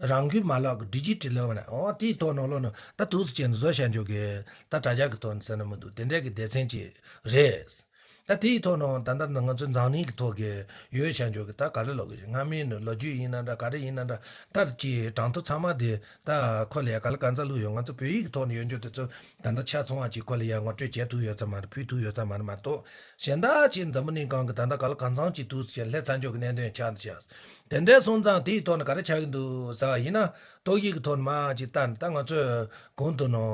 རང་འགུལ་མ་ལག་གི་ཌི་ཇི་ཊལ་ལབ་ན་འོང་དེའི་ཐོག་ནང་ལོགས་ནས་ད་འདུག་སེ་བྱས་ནས་བཟོ་བྱ་འཇོག་གི་ད་དྲ་རྒྱ་གི་ཐོག་ནས་ཟེར་ན་མི་འདུག་དེ་འདྲས་ཀྱི་སྡེ་ཚན་ཅིག་རེད། ད་དེའི་ཐོག་ནང་ད་ལྟ་ང་ཚོའི་འཛམ་གླིང་གི་ཐོག་གི་ཡོད་བྱ་འཇོག་གི་ད་ག་རེ་ལབ་དགོས་ཀྱི་སྔ་མའི་ནི་ལོ་རྒྱུས་ཡིན་ན་འདྲ་ག་རེ་ཡིན་ན་འདྲ་ད་ཅིག་གྲངས་ཐོ་ཚང་མ་དེ་ད་ཁོ་ལ་ཡ་ག་ལ་གང་ཚ་བླུགས་ཡོད། ང་ཚོ་བོད་ཡིག་གི་ཐོག་ནས་ཡོད་འཇོག་དེ་ཚོ་ད་ལྟ་ཆ་ཚང་བ་ཅིག་ཁོ་ལ་ཡ་ངོ་སྤྲོད་བྱེད་ཐུབ་ཡོད་ས་མ་རེད། ཕུལ་ཐུབ་ཡོད་ས་མ་རེད་མ་གཏོགས་གཞན་དག་ཅིག་འཛམ་བུ་གླིང་སྒང་གི་ད་ལྟ་ག་ལ་གང་ཚང་ཅིག་འདུག་ཟེར་ལྷད་ཚར་འཇོག་གི་གནད་དོན་ཆགས་འདུག་ཤག་དེ་འདྲ་སོང་ཙང་དེའི་ཐོག་ནས་ག་རེ་ཆགས་ཀྱི་འདུག་ཟེར་བ་ཡིན་ན་ཏོག་དབྱིབས་ཀྱི་ཐོག་ནས་མར་ཅིག་ལྟ་ནས་ད་ང་ཚོས་གོང་དུ་ནང་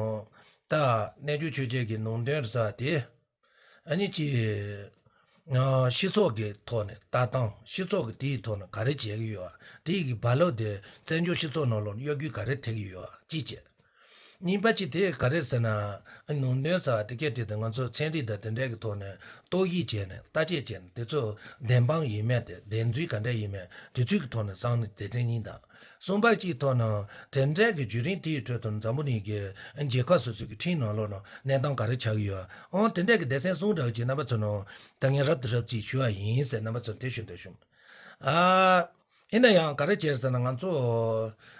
ད་རྣལ་འབྱོར་ཆོས་བརྒྱད་ཀྱི་ནང་དོན་རེད་ཟེར་བ་དེ། ཨ་ནི་ཅི། ཨ་སྤྱི་ཚོགས་ཀྱི་ཐོག་ནས་ལྟ་སྟངས་སྤྱི་ཚོགས་ཀྱི་དེའི་ཐོག་ནས་ག་རེ་བྱེད་ཀྱི་ཡོད་པ་དེ་ཡི་གི་རྦ་རླབས་དེ་བཙན་བྱོལ་སྤྱི་ཚོགས་ནང་ལོགས་གཡོ་སྒྱུ་ག་རེ་ཐེབས་ཀྱི་ཡོད་པ་གཅིག་བྱས། གཉིས་པ་གཅིག་དེ་ག་རེ་ཟེར་ན་ཨ་ནང་དོན་ཟེར་བ་དེ་སྐད་དེ་དེ་ང་ཚོ་ཚན་རིག་དང་དེ་འདྲའི་གི་ཐོག་ནས་རྟོག་ཞིབ་བྱས་ནས་བརྟག་དཔྱད་བྱས་ནས་དེ་ཚོ་བདེན་དཔང་ཡིན་མིན་དེ་བདེན་རྫུན་ག་འདྲ་ཡིན་མིན་དེ་ཚོའི་གི་ཐོག་ནས་བསམ་བློ་སྡེ་ཚན་གཉིས་དང་། གསུམ་པ་གཅིག་ཐོག་ནས་དེ་འདྲའི་གི་བརྒྱུད་རིམ་དེའི་ཁྲོད་དུ་འཛམ་བུ་གླིང་གི་རྒྱལ་ཁབ་སོ་སོའི་གི་ཁྲིམས་ནང་ལོགས་ནང་གནས་སྟངས་ག་རེ་ཆགས་ཀྱི་ཡོད། འོང་དེ་འདྲའི་གི་སྡེ་ཚན་གསུམ་འདྲ་གི་ཅིག་རྣམ་པ་ཚོ་ནང་ད་ངས་རབ་ཏུ་རབ་ཅིག་ཞུ་བ་ཡིན་ཟེར་རྣམ་པ་ཚོ་དེ་ཞུ་འདོད་བྱུང་། ཨ། ཡིན་ན་ཡང་ག་རེ་བྱས་ཟེར་ན་ང་ཚོ་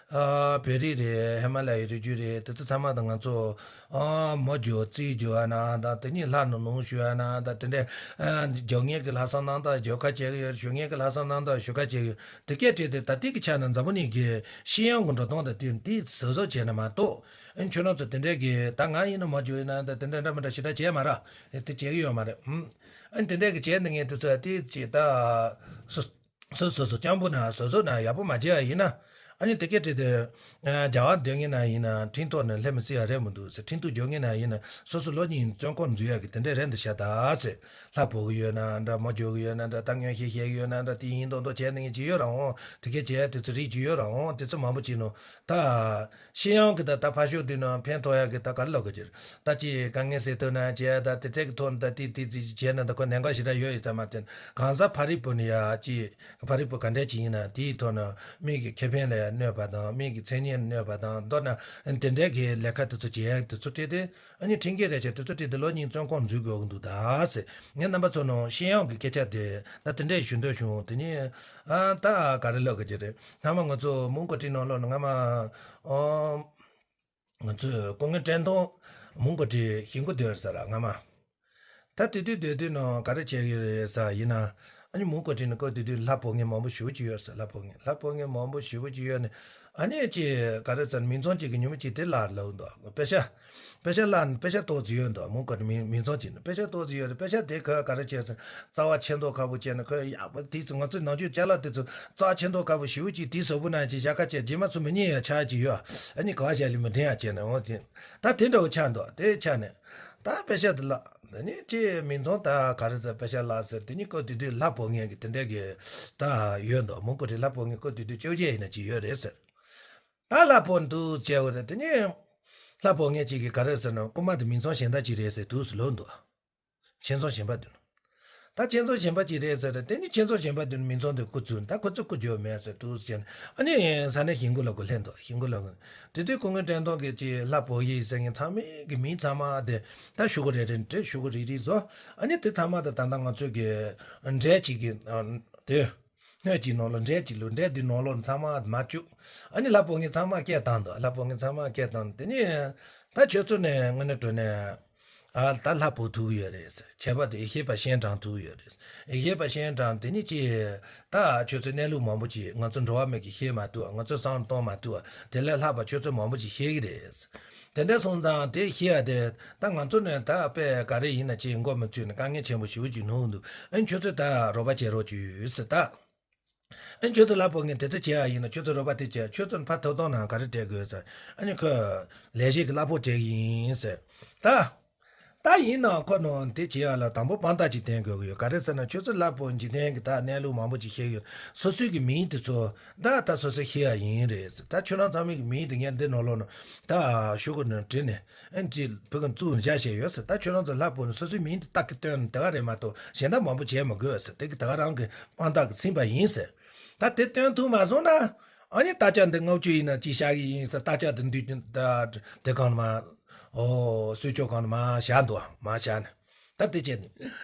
ཨ་བོད་རིགས་རེད། ཧི་མ་ལ་ཡའི་རི་རྒྱུད་རེད། དེ་ཚོ་ཚང་མ་དང་ང་ཚོ་ཨ་མོ་རྒྱུ་རྩིས་རྒྱུ་ཨ་ན་ད་དེ་གཉིས་ལྷ་ནང་ལུང་ཞུ་ཨ་ན་ད་དེ་འདྲའི་ཨ་རྒྱབ་ངེས་ཀྱི་ལྷག་བསམ་རྣམ་དག་རྒྱབ་ཁ་བྱེད་ཀྱི་ཡོད། ཞུ་ངེས་ཀྱི་ལྷག་བསམ་རྣམ་དག་ཞུ་ཁ་བྱེད་ཀྱི་ཡོད། དེ་སྐད་བྲིས་ཏེ་ད་ལྟའི་གི་ཆ་ནས་འཛམ་བུ་གླིང་གི་ཤེས་ཡོན་གྱི་འགྲོ་སྟངས་དང་བསྟུན་དེ་གཟབ་གཟབ་བྱས་ན་མ་གཏོགས་ཨ་ཁྱོད་རང་ཚོ་དེ་འདྲའི་གི་ད་ང་ཡིན་ན་མ་བྱུང་ཡིན་ན་ད་དེ་འདྲ་འདྲ་མི་འདྲ་ཞེ་དྲག་བྱས་མ་ར་དེ་བྱེད་ཀྱི་ཡོད་མ་རེད། ཨ་དེ་འདྲའི་གི་བྱས་ནས་ངས་དེ་ཚོ་དེ་ཅི་ད་སོ་སོ་སོ་སོ་སྤྱང་པོ་ན་སོ་སོ་ན་ཡག་པོ་མ་བྱས་པ་ཡིན་ན་ ཨ་ནི་དེ་གས་དེ་དེ། རྒྱ་གར་སྡོད་མཁན་ན་ཡིན་ན་ཁྲིམས་ཐོག་ནས་སླེབས་མི་སྲིད་ཡ་རེད་མི་འདུག་ཟེར། ཁྲིམས་གཏུག་རྒྱག་མཁན་ན་ཡིན་ན་སོ་སོ་ལོ་གཉིས་བཙོན་ཁང་འཛུལ་ཡ་གི་དེ་འདྲས་རེད་འདི་བཤད་ད་ཟེར། ལྷ་ཕོག་གི་ཡོད་ན་འདྲ། མོ་རྒྱག་གི་ཡོད་ན་འདྲ། ད་སྔོན་བཤད་བཤད་གི་ཡོད་ན་འདྲ། དེ་ཡིན་མདོག་མདོག་བྱས་ནས་ངས་ཅི་ཡོད་རང་འོང་། དེ་གས་བྱས་དེ་ཚོ་རིགས་ཅི་ཡོད་རང་འོང་། དེ་ཚོ་མང་པོ་ཅིག་ནོ། ད་ཤི་ཡང་གི་ད་ད་ཕར་ཕྱོགས་དུས་ན་ཕན་ཐོགས་ཡ་གི་ད་ག་རེ་ལབ་གི་ཅིར། ད་ཅི་དཀའ་ངལ་སེལ་ཐུབ་ན་བྱས། ད་དེ་འདྲས་གི་ཐོག་ནས་ད་དེ་དེ་དེ་བྱས་ན་ད་ཁོ་ཉེན་ཁ་ཞེ་དྲག་ཡོད་ཡོད་ཙམ་མ་དེ། གང་ཟག་ཕ་རི་པོ་ནི་ཡ་ཅི། ཕ་རི་པོ་ག་འདྲས་ཅིག་ཡིན་ན་དེའི་ཐོག་ན་མི་གི་ཁེ་ཕན་ལ་གནོད་པ་དང་། མི་གི་མཚན་སྙན་གནོད་པ་དང་། མདོར་ན་དེ་འདྲའི་གི་ལས་ཀ་དེ་ཚོ་བྱེད་ཡ་དེ་ཚོ་སྤྲད་དེ། ཨ་ནི་ཁྲིམས་འགལ་རེད་བྱས་དེ་ཚོ་སྤྲད་དེ་ལོ་གཉིས་བཙོན་ཁང་འཛུལ་དགོས་ཀྱི་འདུག་ད་ཟེར། ངས་རྣམ་པ་ཚོ་ནང་ཤེས་ཡོན་གི་སྐད་ཆ་དེ་ད་དེ་འདྲས་ཞུ་འདོད་བྱུང་། དེ་ནི་ཨ་ད་ག་རེ་ལབ་གི་ཅི་རེད། སྔ་མ་ང་ཚོ་མོན་གྷོ་ཁྲིད་ནང་ལོགས་ནས་སྔ་མ་ཨོ། ང་ཚོས་སྐུ་ངོ་བཀྲས་མཐོང་མོན་གྷོ་ཁྲིད་ཞིང་ཁོ་སྡོད་ཟེར་ར་སྔ་མ། ད་དེ་དུས་སྡོད་དུས་ནང་ག་རེ་བྱས་ཀྱི་རེད་ཟེར་ཡིན་ན། ཨ་ནི་མོན་གྷོ་ཁྲིད་ནང་ཁོ་དེ་དུས་ལྷ་ཕོག་མཁན་མང་པོ་ཞེ་པོ་ཅིག་ཡོད་ཟེར། ལྷ་ཕོག་མཁན་ལྷ་ཕོག་མཁན་མང་པོ་ཞེ་པོ་ཅིག་ཡོད་ནས། ཨ་ནི་ཅི་ག་རེ་ཟེར་མིང་ཚང་གཅིག་གི་ཉིན་མོ་གཅིག་དེ་ལ་ལབ་འདུག་པེ་ཤ། པེ་ཤ་ལ་པེ་ཤ་ཏོག་ཙམ་ཡོད་འདུག་མོན་གྷོ་ཁྲིད་མིང་མིང་ཚང་གཅིག་ནི་པེ་ཤ་ཏོག་ཙམ་ཡོད་རེད། པེ་ཤ་དེ་ཁོས་ག་རེ་བྱས་ཟེར། རྩ་བ་ཆེ་མདོག་ཁ་པོ་བྱས་ནས། ཁོས་ཡག་པོ་དེ་ཚོ་ང་ཚོའི་ནང་ཆོས་ཅ་ལག་དེ་ཚོ་རྩ་ཆེ་མདོག་ཁ་པོ་ཞེ་པོ་ཅིག་དེའི་གཟུགས་པོ་ནང་ཅིག་བཞག་ཁ་བྱས། རྗེས་མ་ཚོ་མི་ཉན་ཡ་ཆགས་ཀྱི་ཡོད། ཨ་ནི་ག་བ་བཞག་ལི་མི་དྲན་ཡ་བྱས་ནས་འོང་དེ། ད་དེ་འདྲ་བོ་ཆགས་འདུག་དེ་ཆགས་ནས་ད་པེ་ཤ་དེ་ལ་དེ་ནི་ཅི་མིང་ཚང་ད་ག་རེ་ཟེར། པེ་ཤ་ལ་ཟེར། དེ་ནི་ཁོ་དེ་དུས་ལྷ་ཕོག་མཁན་གྱི་དེ་འདྲ་གི་ད་ཡོད་འདུག་མོན་གྷོ་ཁྲིད་ལྷ་ཕོག་མཁན་ཁོ་དེ་དུས་བཅོ་བརྒྱད་ཡིན་ན་ཅིག་ཡོད་རེད་ཟེར། ད་ལྷ་ཕོག་འདུག་བྱས་པ་རེད། དེ་ནི་ལྷ་ཕོག་མཁན་ཅིག་གིས་ག་རེ་ཟེར་ན། རྐུན་མ་དེ་མིང་ཚང་གཞན་དག་ཅིག་རེད་ཟེར་འདུག་སེ་ལབ་འདུག་ཁྱིམ་ཚང་གཞན་པ་དེ་ནི། ད་ཁྱིམ་ཚང་གཞན་པ་ཅིག་རེད་ཟེར། དེ་ནི་ཁྱིམ་ཚང་གཞན་པ་དེ་ནི་མིང་ཚང་དེ་རྐུ་ཚུལ། ད་ཁོ་ཚོས་རྐུ་རྒྱུ་མེད་ཟེར་འདུག་ཟེར་ནས། ཨ་ནི་ས་གནས་ཞིང་ཁོ་ལ་ཁོ་སླེབས་འདུག་ཞིང་ཁོ་ལ་ཁོ། དེ་དུས་སྐུ་ངོ་བཀྲས་མཐོང་གིས་ཅིག་ལྷ་ཕོག་ཡིན་ཟེར་མཁན་ཚང་མའི་གི་མིང་ཚང་མ་དེ་ད་ཤོག་གུ་རེ་རེ་འབྲི། ཤོག་གུ་རེ་རེ་བཟོ། ཨ་ནི་དེ་ཚང་མ་དེ་ད་ལྟ་ང་ཚོས་གི་འབྲས་ཅིག་གི་དེ། སྣོད་ཀྱི་ནང་ལོགས་འབྲས་ཀྱི་ལུགས། འབྲས་འདི་ནང་ལོགས་ཚང་མ་མར་བཅུག་ཨ་ནི་ལྷ་ཕོག་མཁན་ཚང་མ་སྐད་བཏང་འདུག་ལྷ་ཕོག་མཁན་ཚང་མ་སྐད་བཏང་། དེ་ནས་ད་ཁྱོད་ཚོ་ནས་དངོས་གནས་དྲང་གནས་ཨ་ད་ལྷ་ཕོག་ཐུབ་ཀྱི་ཡོད་རེད་ཟེར། ཁྱད་པར་དུ་ཡེ་ཤེས་པ་གཞན་དྲངས་ཐུབ་ཀྱི་ཡོད་རེད་ཟེར། ཡེ་ཤེས་པ་གཞན་དྲངས། དེ་ནི་ཅི། ད་ཁྱོད་ཚོས་གནས་ལུགས་མང་པོ་ཅིག་ང་ཚོ་འགྲོ་བ་མི་གིས་ཤེས་མ་ཐུབ། ང་ཚོས་བསམ་བློ་གཏོང་མ་ཐུབ། དེ་ལས་ལྷག་པ་ཁྱོད་ཚོས་མང་པོ་ཅིག་ཤེས་ཀྱི་རེད་ཟེར། དེ་འདྲ་སོང་ཙང་དེ་ཤེས་ཡ་དེ་ད་ང་ཚོ་ནས་ད་དཔེ་ག་རེ་ཡིན་ན་ཅིག་མགོ་མི་ཚོས་ནས་དཀའ་ངལ་ཆེན་པོ་ཞེ་པོ་ཅིག་སྣང་འདུག་ཨ་ནི་ཁྱོད་ཚོས་ད་རོགས་པ་བྱེད་རོགས་བྱོས་ཟེར་ད། ཨ་ནི་ཁྱོད་ཚོ་ལྷ་ཕོག་མཁན་དེ་ཚོ་བྱེད་ཡ་ཡིན་ན། ཁྱོད་ཚོ་རོགས་པ་དེ་བྱེད་ཡ། ཁྱོད་ཚོ་ཕར་ཐོབ་ཐང་ནང་ག་རེ་སྤྲད་དགོས་ཟེར། ཨ་ནི་ཁོས་ལས་བྱེད་ཀྱི་གླ་ཕོགས་སྤྲད་ཀྱི་ཡིན་ཟེར། ད། ད་ཡིན་ནའང་ཁོ་ནང་དེ་བྱེད་ཡ་ལ་དང་པོ་དཔང་རྟགས་ཅིག་བསྟན་དགོས་ཀྱི་ཡོད། ག་རེ་ཟེར་ན་ཁྱོད་ཚོ་ལྷ་ཕོག་འཇིག་རྟེན་གྱི་ད་གནས་ལུགས་མང་པོ་ཅིག་ཤེས་ཡོད། སོ་སོའི་གི་མིང་དེ་ཚོ་ད་ད་སོ་སོས་ཤེས་ཡ་ཡིན་རེད་ཟེར། ད་ཁྱོད་རང་ཚང་མའི་གི་མིང་དེ་ངས་འདི་ནང་ལོགས་ནས་ད་ཤོག་གུ་ནང་བྲིས་ནས། ཨ་ནི་ཅིག་བུ་གུ་བཙུགས་བཞག་བཞག་ཡོད་ཟེར། ད་ཁྱོད་རང་ཚོ་ལྷ་ཕོག་ནས་སོ་སོའི་མིང་དེ་ཏག་གི་སྟོན་ནས་དེ་ག་རེད་མ་གཏོགས་གཞན་དག་མང་པོ་བྱས་མི་དགོས་ཟེར། དེ་གི་དེ་ག་རང་གི་དཔང་རྟགས་ཀྱིས་ཟིན་པ་ཡིན་ཟེར། ད་དེ་སྟོན་ཐུབ་མ་སོང་ན། ཨ་ནི་དག་ཆ་འདི་ལྔ་བཅུ་ཡིན་ན་ཅིག་བཞག་གི་ཡིན་ཟེར། དག་ཆ་འདི་འདུས་ད་དེ་གང་ནས་མར། ཨོ་གསོལ་ཇ་གང་ནས་མར་བཞག་འདུག་མར་བཞག་ནས། ད་དེ་བྱས་ནས་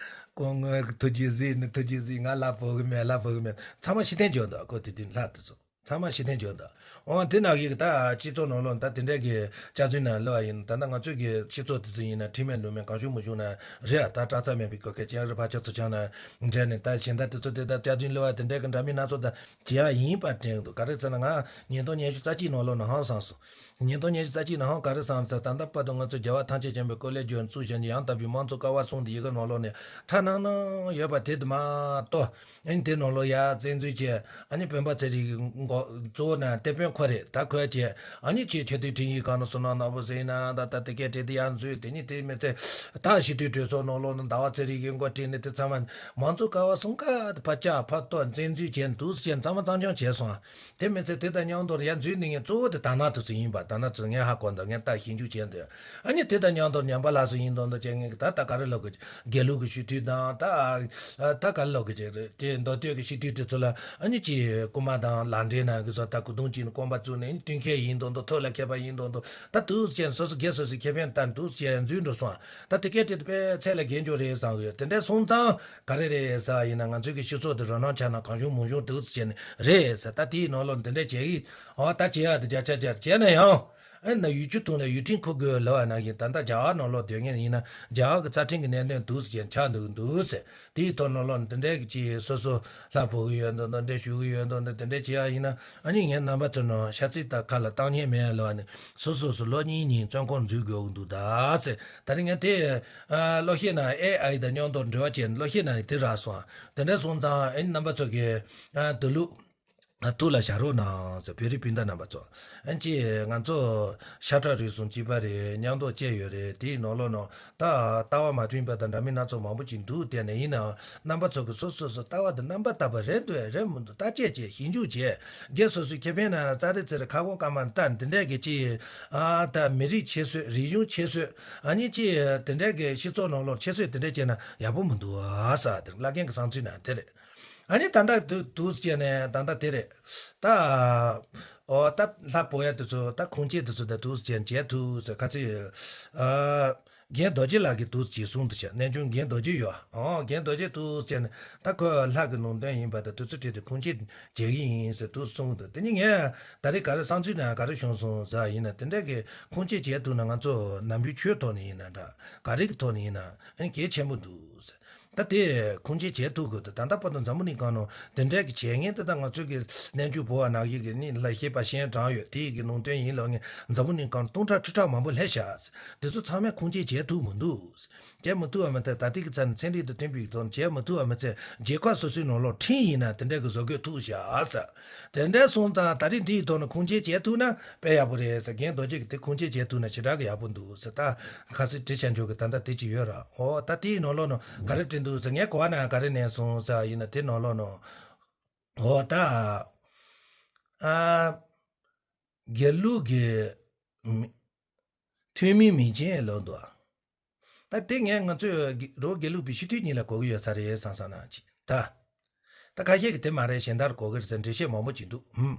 སྐུ་ངོ་གི་ཐུགས་རྗེས་གཟིགས་ནས། ཐུགས་རྗེས་གཟིགས། ང་ལྷ་ཕོག་གི་མེད། ལྷ་ཕོག་གི་མེད། ཚང་མ་ཕྱིར་འཐེན་བྱས་འདུག་ཁོ་དེ་དུས་ལྷ་དེ་ཚོ། ཚང་མ་ཕྱིར་འཐེན་བྱས་འདུག་འོ་དེ་ནང་བཞིན་གྱི་ད་སྤྱི་ཚོགས་ནང་ལོགས་ད་དེ་འདྲས་ཀྱི་སྐྱག་རྫུན་ནང་ལབ་པ་ཡིན། ད་ལྟ་ང་ཚོའི་གི་སྤྱི་ཚོགས་དེ་ཚོ་ཡིན་ན་ཁྲིམས་མེད་ལུགས་མེད་གང་བྱུང་མང་བྱུང་ན་རེད་ཨ། ད་སྐྲག་ཚ་མེད་པའི་སྐོར་གྱི་སྤྱན་རས་ཕར་ཕྱོགས་ཚུར་ཕྱོགས་ན་འདྲ་ནས། ད་གཞན་དག་དེ་ཚོ་དེ་ད་སྐྱག་རྫུན་ལབ་པ་དེ་འདྲས་ཀྱི་འདྲ་མིན་སྣ་ཚོགས་ད་བྱེད་ཡ་ཡིན་པ་དྲན་འདུག་ག་རེ་ཟེར་ན་ང་ཉིས་སྟོང་ཉི་ཤུ་རྩ་གཅིག་ནང་ལོགས་ནས་ཧང་སངས་སོང་། ཉིས་སྟོང་ཉི་ཤུ་རྩ་གཅིག་ནང་ཧང་ག་རེ་སངས་ཟེར། ད་ལྟ་བར་དུ་ང་ཚོ་རྒྱལ་བ་ཐམས་ཅད་མཁྱེན་པའི་སྐུ་ལས་བརྒྱུད་བཙུགས་བཞིན་གྱི་ཡང་དག་པའི་དམངས་གཙོ་ཀ་བ་གསུམ་དེ་ཡི་གེ་ནང་ལོགས་ནས་ཁྲ་ནང་ནང་ཡོད་པ་དེ་དུ་མ་གཏོགས། ཨ་ནི་དེ་ནང་ལོགས་ཡར་བཙན་འཛུལ་བྱས། ཨ་ནི་སྤེན་པ་ཚེ་རིང་གི་མགོ་གཙོ་བོ་ན་དེད་དཔོན་ཁོ་རེད། ད་ཁོས་བྱས། ཨ་ནི་ཅིག་ཆེ་མཐོའི་ཁྲིམས་ཡིག་སྒང་ནས་བསོད་ནམས་ནོར་བུ་ཟེར་ན་ད་ད་དེ་གས་བྲིས་ཏེ་ཡར་འཛུལ། དེ་ནི་དེ་མི་ཚད་ད་སྤྱི་འཐུས་གྲོས་ཚོགས་ནང་ལོགས་ནས་ཟླ་བ་ཚེ་རིང་གི་མགོ་བྲིས་ནས་དེ་ཚང་མ་མང་གཙོ་ཀ་བ་གསུམ་ཀ་དེ་ཕར་བཅག་ཕར་གཏོར་བཙན་འཛུལ་བྱས་འདུག་ཟེར་བྱས་ཚང་མ་གཙང་རྐྱང་བྱས་སོང་། དེ་མི་ཚད་དེ་དང་མཉམ་དུ་ཡར་འཛུལ་ནས་ངས་གཙོ་བོ་དེ་དར་ནག་དེ་ཚོ་ཡིན་པ། དར་ནག་ཚོ་ངས་ཧ་གོ་འདུག་ངས་ད་ཞིབ་འཇུག་བྱས་འདུག་ཨ་ནི་དེ་དང་མཉམ་དུ་ཉམས་པ་ལགས་སུ་ཡིན་མདོག་མདོག་བྱས། ངས་ད་ད་ག་རེ་ལབ་དགོས། དགེ་ལུགས་ཀྱི་སྤྱི་འཐུས་དང་ད་ད་ག་རེ་ལབ་དགོས་ཀྱི་རེད། དེ་མདོ་སྟོད་ཀྱི་སྤྱི་འཐུས་དེ་ཚོ་ལ་ཨ་ནི་ཅིག་རྐུན་མ་དང་ལག་འབྲེལ་ནང་གི་ཚོ་ད་སྐུ་གདུང་གཅིག་ནས་རྐང་པ་བཙུགས་ནས་ཨ་ནི་བསྟུན་མཁས་ཡིན་མདོག་མདོག་ཐོག་ལ་མཁས་པ་ཡིན་མདོག་མདོག་ད་འདུག་སེ་བྱས་ནས་སོ་སོ་སྒེར་སོ་སོའི་ཁེ་ཕན་ལྟར་འདུག་སེ་བྱས་འཛུལ་འགྲོ་སོང་། ད་དེ་སྐད་དེ་དཔེ་ཚད་ལས་བརྒལ་འགྱོ་རེད་བསམ་གི་ཡོད། དེ་འདྲ་སོང་ཙང་ག་རེ་རེད་ཟེར་ཡིན་ན། ང་ཚོའི་གི་སྤྱི་ཚོགས་དེ་རོ་སྣང་ཆགས་ན་གང་བྱུང་མང་བྱུང་འདུག་སེ་བྱས་ནས་རེད་ཟེར། ད་དེའི་ནང་ལོགས་འདི་འདྲ་བྱས་ཡིན། འོ་ད་བྱེད་ཡག་དེ་བརྒྱ་ཆ་བརྒྱ་བྱས་ན་ཡང་། ཨེ་ན་ཡུལ་ཆུ་འཐུང་ན་ཡུལ་ཁྲིམས་འཁུར་དགོས་ལབ་པ་ནང་བཞིན། ད་ལྟ་རྒྱ་གར་ནང་ལོགས་སྡོད་མཁན་ཡིན་ན་རྒྱ་གར་གྱི་རྩ་ཁྲིམས་ཀྱི་གནད་དོན་འདུག་སེ་བྱས་ཆགས་འདུག་འདུག་ཟེར། དེའི་ཐོག་ནང་ལོགས་འདི་འདྲའི་གི་ཅིག་སོ་སོ་ལྷ་ཕོག་གི་ཡོད་འདུག་འདི་འདྲ་ཞུ་གི་ཡོད་འདུག་འདི་འདྲ་བྱེད་ཡག་ཡིན་ན། ཨ་ནི་ངས་རྣམ་པ་ཚོ་ནང་ཤ་ཚིག་དང་ཁ་ལ་བཏང་ཉན་མེད་ལབ་པ་ནི། སོ་སོ་སོ་ལོ་གཉིས་གཉིས་བཙོན་ཁང་འཛུལ་དགོས་ཀྱི་འདུག་ད་ཟེར། ད་རིང་ངས་དེ་ཨ་ལོ་ཤས་ནང་ཨེ་ཨའི་དང་མཉམ་དུ་འབྲེལ་བ་བྱས་ནས་ལོ་ཤས་ནང་དེ་རག་སོང་། དེ་འདྲ་སོང་ཙང་ཨ་ནི་རྣམ་པ་ཚོ་གི་ཨ་དུ་ལུག་ཐུགས་ལ་བཞག་རོགས་གནང་ཟེར། བོད་རིགས་སྤུན་ཟླ་རྣམ་པ་ཚོ། ཨ་ནི་ཅིག་ང་ཚོ་ཤ་ཁྲག་རུས་གསུམ་གཅིག་པ་རེད། མཉམ་དུ་སྐྱེས་ཡོད་རེད། དེའི་ནང་ལོགས་ནང་ད་ལྟ་བ་མ་མཐུན་པ་དང་འདྲ་མིན་སྣ་ཚོགས་མང་པོ་ཅིག་འདུག་དེ་ནས་ཡིན་ནའང་རྣམ་པ་ཚོ་གི་སོ་སོ་སོ་ལྟ་བ་དང་རྣམ་པ་དག་པ་རེད་འདུག་རེད་མི་འདུག་བརྟག་དཔྱད་བྱས། ཞིབ་འཇུག་བྱས། སྒེར་སོ་སོའི་ཁེ་ཕན་ན་རྩ་རེ་རྩེ་རེ་ཁ་སྐོང་དཀའ་མར་ལྟ། འདི་འདྲས་ཀྱི་ཅིག་ཨ་ད་མི་རིགས་ཁྱད་གསོད། རིག་གཞུང་ཁྱད་གསོད། ཨ་ནི་ཅིག་དེ་འདྲས་ཀྱི་སྤྱི་ཚོགས་ནང་ལོགས་ཁྱད་གསོད་དེ་འདྲས་བྱས་ན་ཡག་པོ་མི་འདུག་ཨ་ཟེར། དེ་བླ་རྒན་གྱི་བསམ་ཚུལ་ན་དེ་རེད། ཨ་ནི་ད་ལྟ་དུ་དུས་བྱས་ནས་ད་ལྟ་དེ་རེད། ད་ཨོ་ད་ལྷ་བོ་ཡ་དེ་ཚོ། ད་ཁུངས་སྐྱེལ་དེ་ཚོ་ད་དུས་བྱས་བྱས་ཐུབ་ཟེར། ཁ་ཚིག་ཨ་རྒན་རྡོ་རྗེ་ལགས་ཀྱིས་དུས་བྱས་གསུངས་འདུག་ཤག་རྣལ་འབྱོར་རྒན་རྡོ་རྗེ་ཡོད། ཨོ་རྒན་རྡོ་རྗེ་དུས་བྱས་ནས་ད་ཁོས་ལྷ་གི་ལུང་བསྟན་ཡིན་པ་དང་དུས་ཚོད་སྤྲད་དེ་ཁུངས་སྐྱེལ་བྱེད་ཀྱི་ཡིན་ཟེར་དུས་གསུངས་འདུག་དེ་ནི་ངས་ད་རེས་ག་རེ་བསམ་ཚུལ་ན་ག་རེ་བྱུང་སོང་ཟེར་ཡིན་ན། དེ་འདྲ་གི་ཁུངས་སྐྱེལ་བྱས་ཐུབ་ན་ང་ཚོ་ནམ་རྒྱུན་ཆོས་ཐོག་ནས་ཡིན་ན་འདྲ། ག་རེ་གི་ཐོག་ནས་ཡིན་ན་ཨ་ནི་གལ་ཆེན་པོ་འདུག་ཟེར། ད་དེ་ཁུངས་སྐྱེལ་བྱེད་ཐུབ་དགོས་འདུག་ད་ལྟ་བར་དུ་འཛམ་བུ་གླིང་སྒང་ནང་དེ་འདྲའི་གི་བྱེད་མཁན་དེ་དག་ང་ཚོའི་གི་རྣལ་འབྱོར་བོད་པ་ནང་བཞིན་གི་ནི་ལ་ཤེས་པ་གཞན་དྲངས་ཡོད། དེའི་གི་ལུང་བསྟན་ཡིན་ལབ་མཁན་འཛམ་བུ་གླིང་སྒང་སྟོང་ཕྲག་ཁྲི་ཕྲག་མང་པོ་སླེབས་ཤག་དེ་ཚོ་ཚང་མས་ཁུངས་སྐྱེལ་བྱེད་ཐུབ་མི་འདུག་བྱེད་མི་ཐུབ་པ་མ་ཚད་ད་ལྟའི་གི་ཚ་ནས་ཚན་རིག་དང་མཐུན་པའི་ཐོག་ནས་བྱེད་མི་ཐུབ་པ་མ་ཚད་རྒྱལ་ཁབ་སོ་སོའི་ནང་ལོགས་ཁྲིམས་ཡིན་ན་དེ་འདྲའི་གི་བཟོ་དགོས་ཐུག་ཤག་ཟེར། དེ་འདྲའི་སོང་ཙང་ད་རེས་འདིའི་ཐོག་ནས་ཁུངས་སྐྱེལ་བྱེད་ཐུབ་ན་དཔེ་ཡག་པོ་རེད་ཟེར། རྒན་རྡོ་རྗེ་གིས་དེ་ཁུངས་སྐྱེལ་བྱེད་ཐུབ་ན་ཞེ་དྲག་གི་ཡག་པོ་འདུག་ཟེར། ད་ཁ་སང་བྲིས་བྱ་འཇོག་གི་ད་ལྟ་དེ་ཅི་ཡོད་ར། འོ་ད་དེའི་ནང་ལོགས་ནང་ག་རེ་བྲིས་འདུག་ཟེར། ངས་གོ་བ་ན་ག་རེ་ཉན་སོང་ཟེར་ཡིན་ན། དེ་ནང་ལོགས་ནང་འོ་ད་ཨ་དགེ་ལུགས་ཀྱི་མི་ཐུན་མིན་མིང་ཅན་ལབ་འདུག་ད་དེ་ངས་ང་ཚོས་རོ་དགེ་ལུགས་པའི་སྤྱི་འཐུས་གཉིས་ལ་གོ་གི་ཡོད་ས་རེད་བསམ་བསམ་ན་ཅི་ད། ད་ཁ་ཤས་ཀྱིས་དེ་མ་རེད་གཞན་དག་གོ་གི་རེད་ཟེར་འགྲེལ་བཤད་མང་པོ་ཅིག་འདུག་ཧུམ།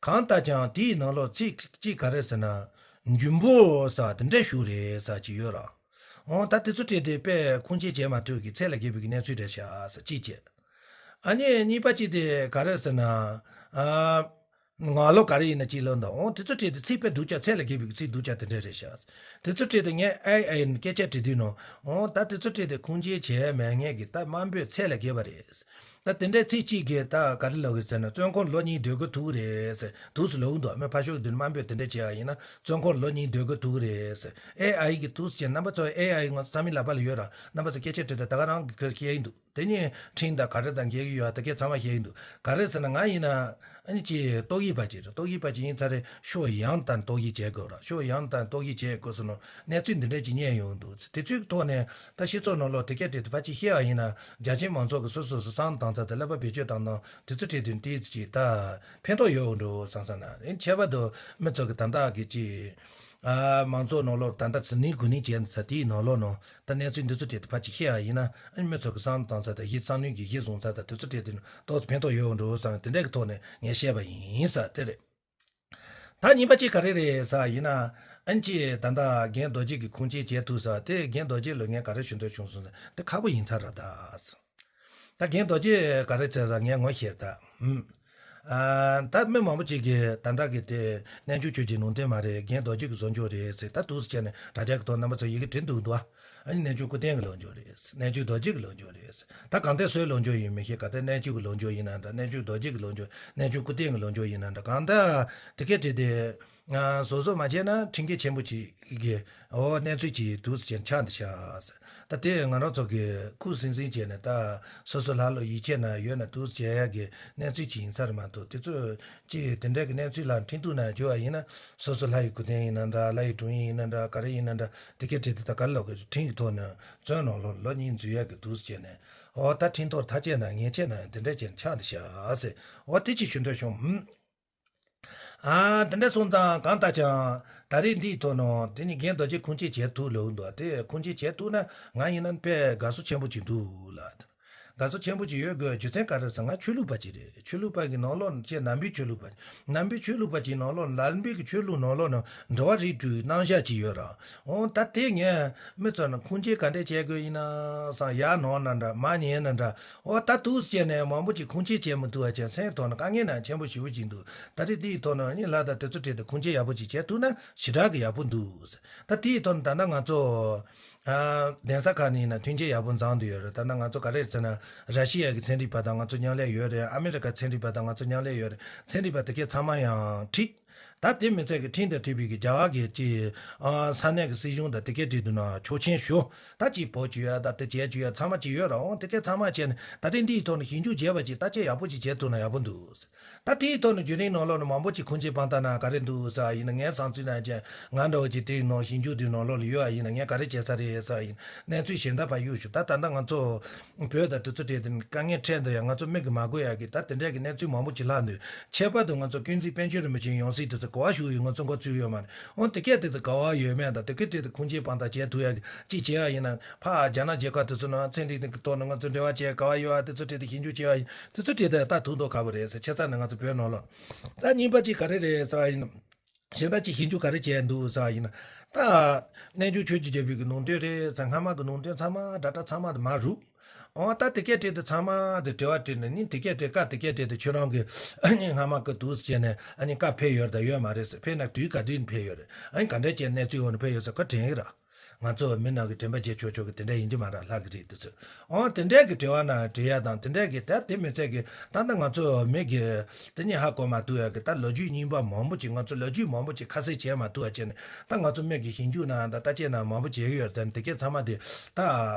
གང་ལྟར་ཀྱང་དེའི་ནང་ལོགས་ཚིག་གཅིག་ག་རེ་ཟེར་ན། འཇུན་པོ་ཟེར་དེ་འདྲ་ཞིག་རེད་ཟེར་གྱི་ཡོད་ར། འོ་ད་དེ་ཚོ་སྤྲད་དེ་དཔེ་ཁུངས་སྐྱེལ་བྱེད་མ་ཐུབ་ཀྱི་ཚད་ལས་བརྒལ་བའི་གནས་ཚུལ་རེད་ཤག་ཟེར་གཅིག་བྱས། ཨ་ནི་གཉིས་པ་གཅིག་དེ་ག་རེ་ཟེར་ན། ཨ། ངག་ལོག་ག་རེ་ཡིན་ན་གཅིག་ལབ་འདུག་འོ་དེ་ཚོ་སྤྲད་དེ་ཚིག་དཔེ་སྡུག་ཅག་ཚད་ལས་བརྒལ་བའི་ཚིག་སྡུག་ཅག་དེ་འདྲ་རེད་ཤག་དེ་ཚོ་སྤྲད་དེ་ངས་ཨེ་ཨེ་ཡིན་སྐད་ཆ་དྲིས་དུས་ནང་། འོ་ད་དེ་ཚོ་སྤྲད་དེ་ཁུངས་སྐྱེལ་བྱས་མེད་མཁན་གྱི་ད་དམའ་འབེབས་ཚད་ལས་བརྒལ་བ་རེད། ད་དེ་འདྲའི་ཚིག་གཅིག་གིས་ད་ག་རེ་ལབ་གི་ཟེར་ན། བཙོན་ཁང་ལོ་གཉིས་སྡོད་དགོས་ཐུག་གི་རེད་ཟེར་འདུག་སེ་ལབ་འདུག་མི་ཕར་ཕྱོགས་དེ་དམའ་འབེབས་དེ་འདྲ་བྱས་པ་ཡིན་ན་བཙོན་ཁང་ལོ་གཉིས་སྡོད་དགོས་ཐུག་གི་རེད་ཟེར། ཨེ་ཨའི་གི་འདུག་སེ་བྱས། རྣམ་པ་ཚོ་ཨེ་ཨའི་ང་ཚོ་ཚང་མའི་ལག་པ་ལ་ཡོད་ར། རྣམ་པ་ཚོ་སྐད་ཆ་དྲིས་དང་ད་ག་རང་གི་ཁར་ཤེས་ཡིན་འདུག་དེ་ནས་ཁྲིམས་དང་ག་རེ་དང་འགལ་གྱི་ཡོད་དེ་གས་ཚང་མ་ཤེས་ཡིན་འདུག་ག་རེ་ཟེར་ན་ང་ཡིན་ན་ཨ་ནི་ཅིག་ཏོག་དབྱིབས་པ་ཅིག་རེད། ཏོག་དབྱིབས་པ་ཅིག་ཡིན་ཚར་རེད། ཕྱོགས་ཡོངས་དང་ཏོག་དབྱིབས་བྱེད་དགོས་ར། ཕྱོགས་ཡོངས་དང་ཏོག་དབྱིབས་བྱེད་དགོས་སོ་ནོ་གནས་ཚུལ་འདི་འདྲ་ཅིག་རྙེད་ཡོང་འདུག་དེ་ཚོའི་ཐོག་ནས་ད་སྤྱི་ཚོགས་ནང་ལོགས་དེ་གས་དེ་དེ་ཕར་ཅིག་བཤད་པ་ཡིན་ན་རྒྱ་ཆེའི་མང་ཚོགས་ཀྱི་སོ་སོ་སོ་བསམ་བཏང་ཚར་དེ་ཀླད་པ་བེད་སྤྱོད་བཏང་ན་དེ་ཚོ་ཁྲིད་དུས་ཏིག་ཅིག་ད་ཕན་ཐོགས་ཡོད་འགྲོ་བསམ་བསམ་ན། ཨ་ནི་ཁྱད་པར་དུ་མི་ཚོ་གི་ད་ལྟ་གི་ཅིག་ཨ། མང་ཚོགས་ནང་ལོགས་ད་ལྟ་ཟི་ནིང་དགུ་ནིང་བྱས་ཚར་དེའི་ནང་ལོགས་ནང་ད་གནས་ཚུལ་འདི་ཚོ་སྤྲད་དེ་ཕར་ཅིག་བཤད་ཡ་ཡིན་ན། ཨ་ནི་མི་ཚོ་གི་བསམ་བློ་བཏང་ཚར་དང་གཞི་བསམ་བློའི་གི་གཞི་བཟུང་ཚར་དང་དེ་ཚོ་སྤྲད་དེ་ཏོག་ཙམ་ཕན་ཐོགས་ཡོད་འགྲོ་བསམ་དེ་འདྲ་གི་ཐོག་ནས་ངས་བཤད་པ་ཡིན་ས་དེ་རེད། ད་གཉིས་པ་གཅིག་ག་རེ་རེད་ཟེར་ཡིན་ན། ཨ་ནི་ཅིག་ད་ལྟ་རྒན་རྡོ་རྗེ་གི་ཁུངས་སྐྱེལ་བྱེད་ཐུབ་ཟེར་དེ། རྒན་རྡོ་རྗེ་ལོ་ངས་ག་རེ་ཞུ་འདོད་བྱུང་སོང་ཟེར་དེ་ཁག་པོ་ཡིན་ཚར་ར་ད། ད་རྒན་རྡོ་རྗེ་ག་རེ་བྱས་ཟེར་ངས་ངོ་ཤེས་ད། ཨུམ། ཨ། ད་མི་མང་པོ་ཅིག་གིས་ད་ལྟ་གི་དེ་རྣལ་འབྱོར་ཆོས་ཀྱི་ལུང་བསྟན་མ་རེད། རྒན་རྡོ་རྗེ་གི་བཟོ་འཇོག་རེད་ཟེར་ད་འདུག་སེ་བྱས་ནས་དྲ་རྒྱ་གི་ཐོག་རྣམ་པ་ཚོ་ཡི་གེ་བྲིས་འདུག་འདུག་ཨ་ནི་རྣལ་འབྱོར་སྐུ་རྟེན་གི་ལུང་འཇོག་རེད། རྣལ་འབྱོར་རྡོ་རྗེ་གི་ལུང་འཇོག་རེད། ད་གང་ལྟར་སུའི་ལུང་འཇོག་ཡིན་མི་ཤེས། གང་ལྟར་རྣལ་འབྱོར་གི་ལུང་འཇོག་ཡིན་ན་འདྲ། རྣལ་འབྱོར་རྡོ་རྗེ་གི་ལུང་འཇོག་རྣལ་འབྱོར་སྐུ་རྟེན་གི་ལུང་འཇོག་ཡིན་ན་འདྲ། གང་ལྟར་དེ་སྐད་བྲིས་ཏེ། ང་བཟོ་བཟོ་མ་བྱས་ན་ཁྲིམས་འགལ་ཆེན་པོ་ཅིག་གི་འོ་གནས་ཚུལ་ཅིག་འདུག་སེ་ཆགས་འདི་ཤག་ད་དེ་ང་རང་ཚོ་གི་ཁུ་སིམ་སིམ་བྱས་ནས་ད་སོ་སོ་ལྷ་ལོ་ཡིད་ཆེས་ན་ཡོད་ན་འདུག་སེ་བྱེད་ཡ་གི་གནས་ཚུལ་ཅིག་ཡིན་ས་རེད་མ་གཏོགས། དེ་ཚོ་ཅིག་དེ་འདྲ་གི་གནས་ཚུལ་ལ་ཁྲིམས་གཏུག་ན་བྱོས་པ་ཡིན་ན། སོ་སོ་ལྷ་ཡི་སྐུ་རྟེན་ཡིན་ན་འདྲ། ལྷ་ཡི་དྲུང་ཡིག་ཡིན་ན་འདྲ། ག་རེ་ཡིན་ན་འདྲ། དེ་སྐད་བྲིས་ཏེ་ད་ག་རེ་ལབ་དགོས། ཁྲིམས་ཀྱི་ཐོག་ནས་བཙོན་ནང་ལོགས་ལོ་གཉིས་འཛུལ་ཡ་གི་འདུག་སེ་བྱས་ནས། འོ་ད་ཁྲིམས་ཐོག་ཐག་བཅད་ན་ཉེས་ཆད་ན་དེ་འདྲ་བྱས་ནས་ཆགས་འདི་ཤག་ཟེར། འོ་དེ་ཅིག་ཞུ་འདོད་བྱུང་། ཨ། དེ་འདྲ་སོང་ཙང་གང་ལྟར་ཀྱང་ད་རེས་འདིའི་ཐོག་ནང་དེ་ནི་རྒན་རྡོ་རྗེ་ཁུངས་སྐྱེལ་བྱེད་ཐུབ་ལོས་འདུག་དེ་ཁུངས་སྐྱེལ་བྱེད་ཐུབ་ན་ང་ཡིན་ན་དཔེ་དགའ་བསུ་ཆེན་པོ་ཅིག་འདུག་ལ། དགའ་བསུ་ཆེན་པོ་ཅིག་ཡོད་དགོས་རྒྱུ་མཚན་ག་རེ་ཟེར། ང་ཆོས་ལུགས་པ་ཅིག་རེད། ཆོས་ལུགས་པ་གི་ནང་ལོགས་ནས་ནམ་པའི་ཆོས་ལུགས་པ། ནམ་པའི་ཆོས་ལུགས་པ་ཅིག་ནང་ལོགས་ནས་ལམ་པའི་གི་ཆོས་ལུགས་ནང་ལོགས་ནས་འགྲོ་བ་རིགས་དྲུག་གི་རྣམ་གཞག་ཅིག་ཡོད་ར། འོ་ད་དེ་ངས་མི་ཚོ་ནས་ཁུངས་སྐྱེལ་ག་འདྲས་བྱེད་དགོས་ཡིན་ན་བསམ། ཡར་ནོར་ན་འདྲ། མར་ཉན་ན་འདྲ། འོ་ད་འདུག་སེ་བྱས་ནས་མང་པོ་ཅིག་ཁུངས་སྐྱེལ་བྱེད་མི་ཐུབ་པ་བྱས། སེམས་ཐོག་ནས་དཀའ་ངལ་ན་ཆེན་པོ་ཞེ་པོ་ཅིག་འདུག་ད་རེས་འདིའི་ཐོག་ནས་ནི་ལྷ་དང་དེ་ཚོ་བྲིས་ཏེ་ཁུངས་སྐྱེལ་ཡག་པོ་ཅིག་བྱེད་ཐུབ་ན་ཞེ་དྲག་གི་ཡག་པོ་འདུག་ད་དེའི་ཐོག་ནས་ད་ལྟ་ང་ཚོ་ཨ་གདན་ས་ཁག་ནས་ཡིན་ན་མཐུན་རྐྱེན་ཡག་པོ་འཛོམས་བསྡད་ཡོད་རེད། ད་ལྟ་ང་ཚོ་ག་རེ་ཟེར་ན་ར་ཤི་ཡ་གི་ཚན་རིག་པ་དང་ང་ཚོ་མཉམ་ལས་ཡོད་རེད། ཨ་མི་རི་ཀ་ཚན་རིག་པ་དང་ང་ཚོ་མཉམ་ལས་ཡོད་རེད། ཚན་རིག་པ་དེ་གས་ཚང་མ་ཡང་ཁྲིད། ད་དེ་མི་ཚད་ཀྱི་ཁྲིམས་དང་མཐུན་པའི་གི་རྒྱ་གར་གྱི་ཅིག་ཨ་ས་གནས་ཀྱི་སྲིད་གཞུང་དང་དེ་གའི་གྲས་དུ་ན་ཆོག་མཆན་ཞུ། ད་ཅིག་འབོད་བྱེད་ཡ་ད་དེ་བྱེད་བྱེད་ཡ་ཚང་མ་ཅིག་ཡོད་ར། འོང་དེ་གའི་ཚང་མ་བྱས་ནས་ད་རེས་འདིའི་ཐོག་ནས་ཞིབ་འཇུག་བྱས་པ་ཅིག་ད་ཅིག་ཡག་པོ་ཅིག་བྱས་ཐུབ་ན་ཡག་པོ་འདུག་ད་དེའི་ཐོག་ནས་བརྒྱུད་རིམ་ནང་ལོགས་ནས་མང་པོ་ཅིག་ཁུངས་སྐྱེལ་དཔང་རྟགས་ན་ག་རེ་འདུག་ཟེར་བ་ཡིན་ན། ངའི་བསམ་ཚུལ་ན་ཅན་ང་འདྲ་བོ་ཅིག་དེའི་ནང་ཞིབ་འཇུག་དེའི་ནང་ལོགས་ལ་ཡོད་པ་ཡིན་ན། ངས་ག་རེ་བྱས་ས་རེད་ཟེར་བ་ཡིན་ན། གནས་ཚུལ་གཞན་དག་ཕར་གཡུག་ཞུ། ད་ད་ལྟ་ང་ཚོ་བོད་དང་དེ་ཚོ་གྲས་དེ་དཀའ་ངལ་འཕྲད་འདུག་ཡ། ང་ཚོ་མིག་གིས་མ་གོ་ཡ་གི་ད་དེ་འདྲ་གི་གནས་ཚུལ་མང་པོ་ཅིག་ལྷག་འདུག་ཁྱད་པར་དུ་ང་ཚོ་ཀུན་གཟིགས་པཎ་ཆེན་རིན་པོ་ཆེའི་ཡང་སྲིད་དེ་ཚོ་ག་པར་བཞུགས་ཡོད་ང་ཚོ་མགོ་ཚོས་ཡོད་མ་རེད། འོང་དེ་གས་དེ་ཚོ་ག་པར་ཡོད་མེད་དང་དེ་གས་དེ་ཚོ་ཁུངས་སྐྱེལ་དཔང་རྟགས་བྱས་ཐུབ་ཡ་གི་ཅིག་བྱས་པ་ཡིན་ན། ཕར་རྒྱ་ནག་རྒྱལ་ཁབ་དེ་ཚོ་ནང་ཚན་རིག་དེ་གི་ཐོག་ནས་ང་ཚོ་འབྲེལ་བ་བྱས་ག་པར་ཡོད་པ་དེ་ཚོ་གྲས་དེ་ཞིབ་འཇུག་བྱས་པ་ཡིན། དེ་ཚོ་གྲས་དེ་ད་ཐུག་མདོག་ཁ་པོ་རེད་ཟེར། བྱས་ཙང་ནས་ང་ཚོ་བོད་ནང་ལོགས་ད་གཉིས་པ་ཅིག་ག་རེ་རེད་ཟེར་བ་ཡིན་ན། གཞན་དག་ཅིག་ཞིབ་འཇུག་ག་རེ་བྱས་འདུག་ཟེར་བ་ཡིན་ན། ད་རྣལ་འབྱོར་ཆོས་ཀྱི་རྒྱལ་པོའི་གི་ལུང་བསྟན་རེད་ཟེར། སྔ་མ་གི་ལུང་བསྟན་ཚང་མ་སྒྲ་གྲགས་ཚང་མ་དེ་མར་རུབ། འོ་ད་དེ་གས་དེ་དེ་ཚང་མ་དེ་དྲི་བ་དྲིས་ནས་ནི་དེ་གས་དེ་བཀའ་དེ་གས་དེ་དེ་ཁྱོད་རང་གི་ཨ་ནི་སྔ་མ་གི་འདུག་ཟེར་ནས་ཨ་ནི་བཀའ་ཕེབས་ཡོད་རེད་ད་ཡོད་མ་རེད་ཟེར། ཕེབས་ན་དུས་ག་དུས་ནས་ཕེབས་ཡོད་རེད། ཨ་ནི་ག་འདྲས་ཅན་གནས་ཚུལ་འོག་ནས་ཕེབས་ཡོད་ཟེར་བཀའ་དྲན་གི་ར། ང་ཚོ་མི་ནང་གི་དྲན་པ་བརྗེད་ཆོག་ཆོག་གི་དེ་འདྲ་ཡིན་གྱི་མ་རེད་ལྷག་གི་རེད་དེ་ཚོས། འོ་དེ་འདྲས་ཀྱི་དྲི་བ་ན་དྲི་ཡ་དང་དེ་འདྲས་ཀྱི་ད་དེ་མི་ཚད་ཀྱི་ད་ལྟ་ང་ཚོ་མི་གི་དེ་ཉིད་ཧ་གོ་མ་ཐུབ་ཡ་གི་ད་ལོ་རྒྱུས་རྙིང་པ་མང་པོ་ཅིག་ང་ཚོ་ལོ་རྒྱུས་མང་པོ་ཅིག་ཁ་གསལ་བྱས་མ་ཐུབ་པ་བྱས་ནས་ད་ང་ཚོ་མི་གི་ཞིབ་འཇུག་ན་ད་ལྟ་བྱས་ན་མང་པོ་བྱས་ཀྱི་ཡོད་རེད། དེ་གས་ཚང་མ་དེ་ད་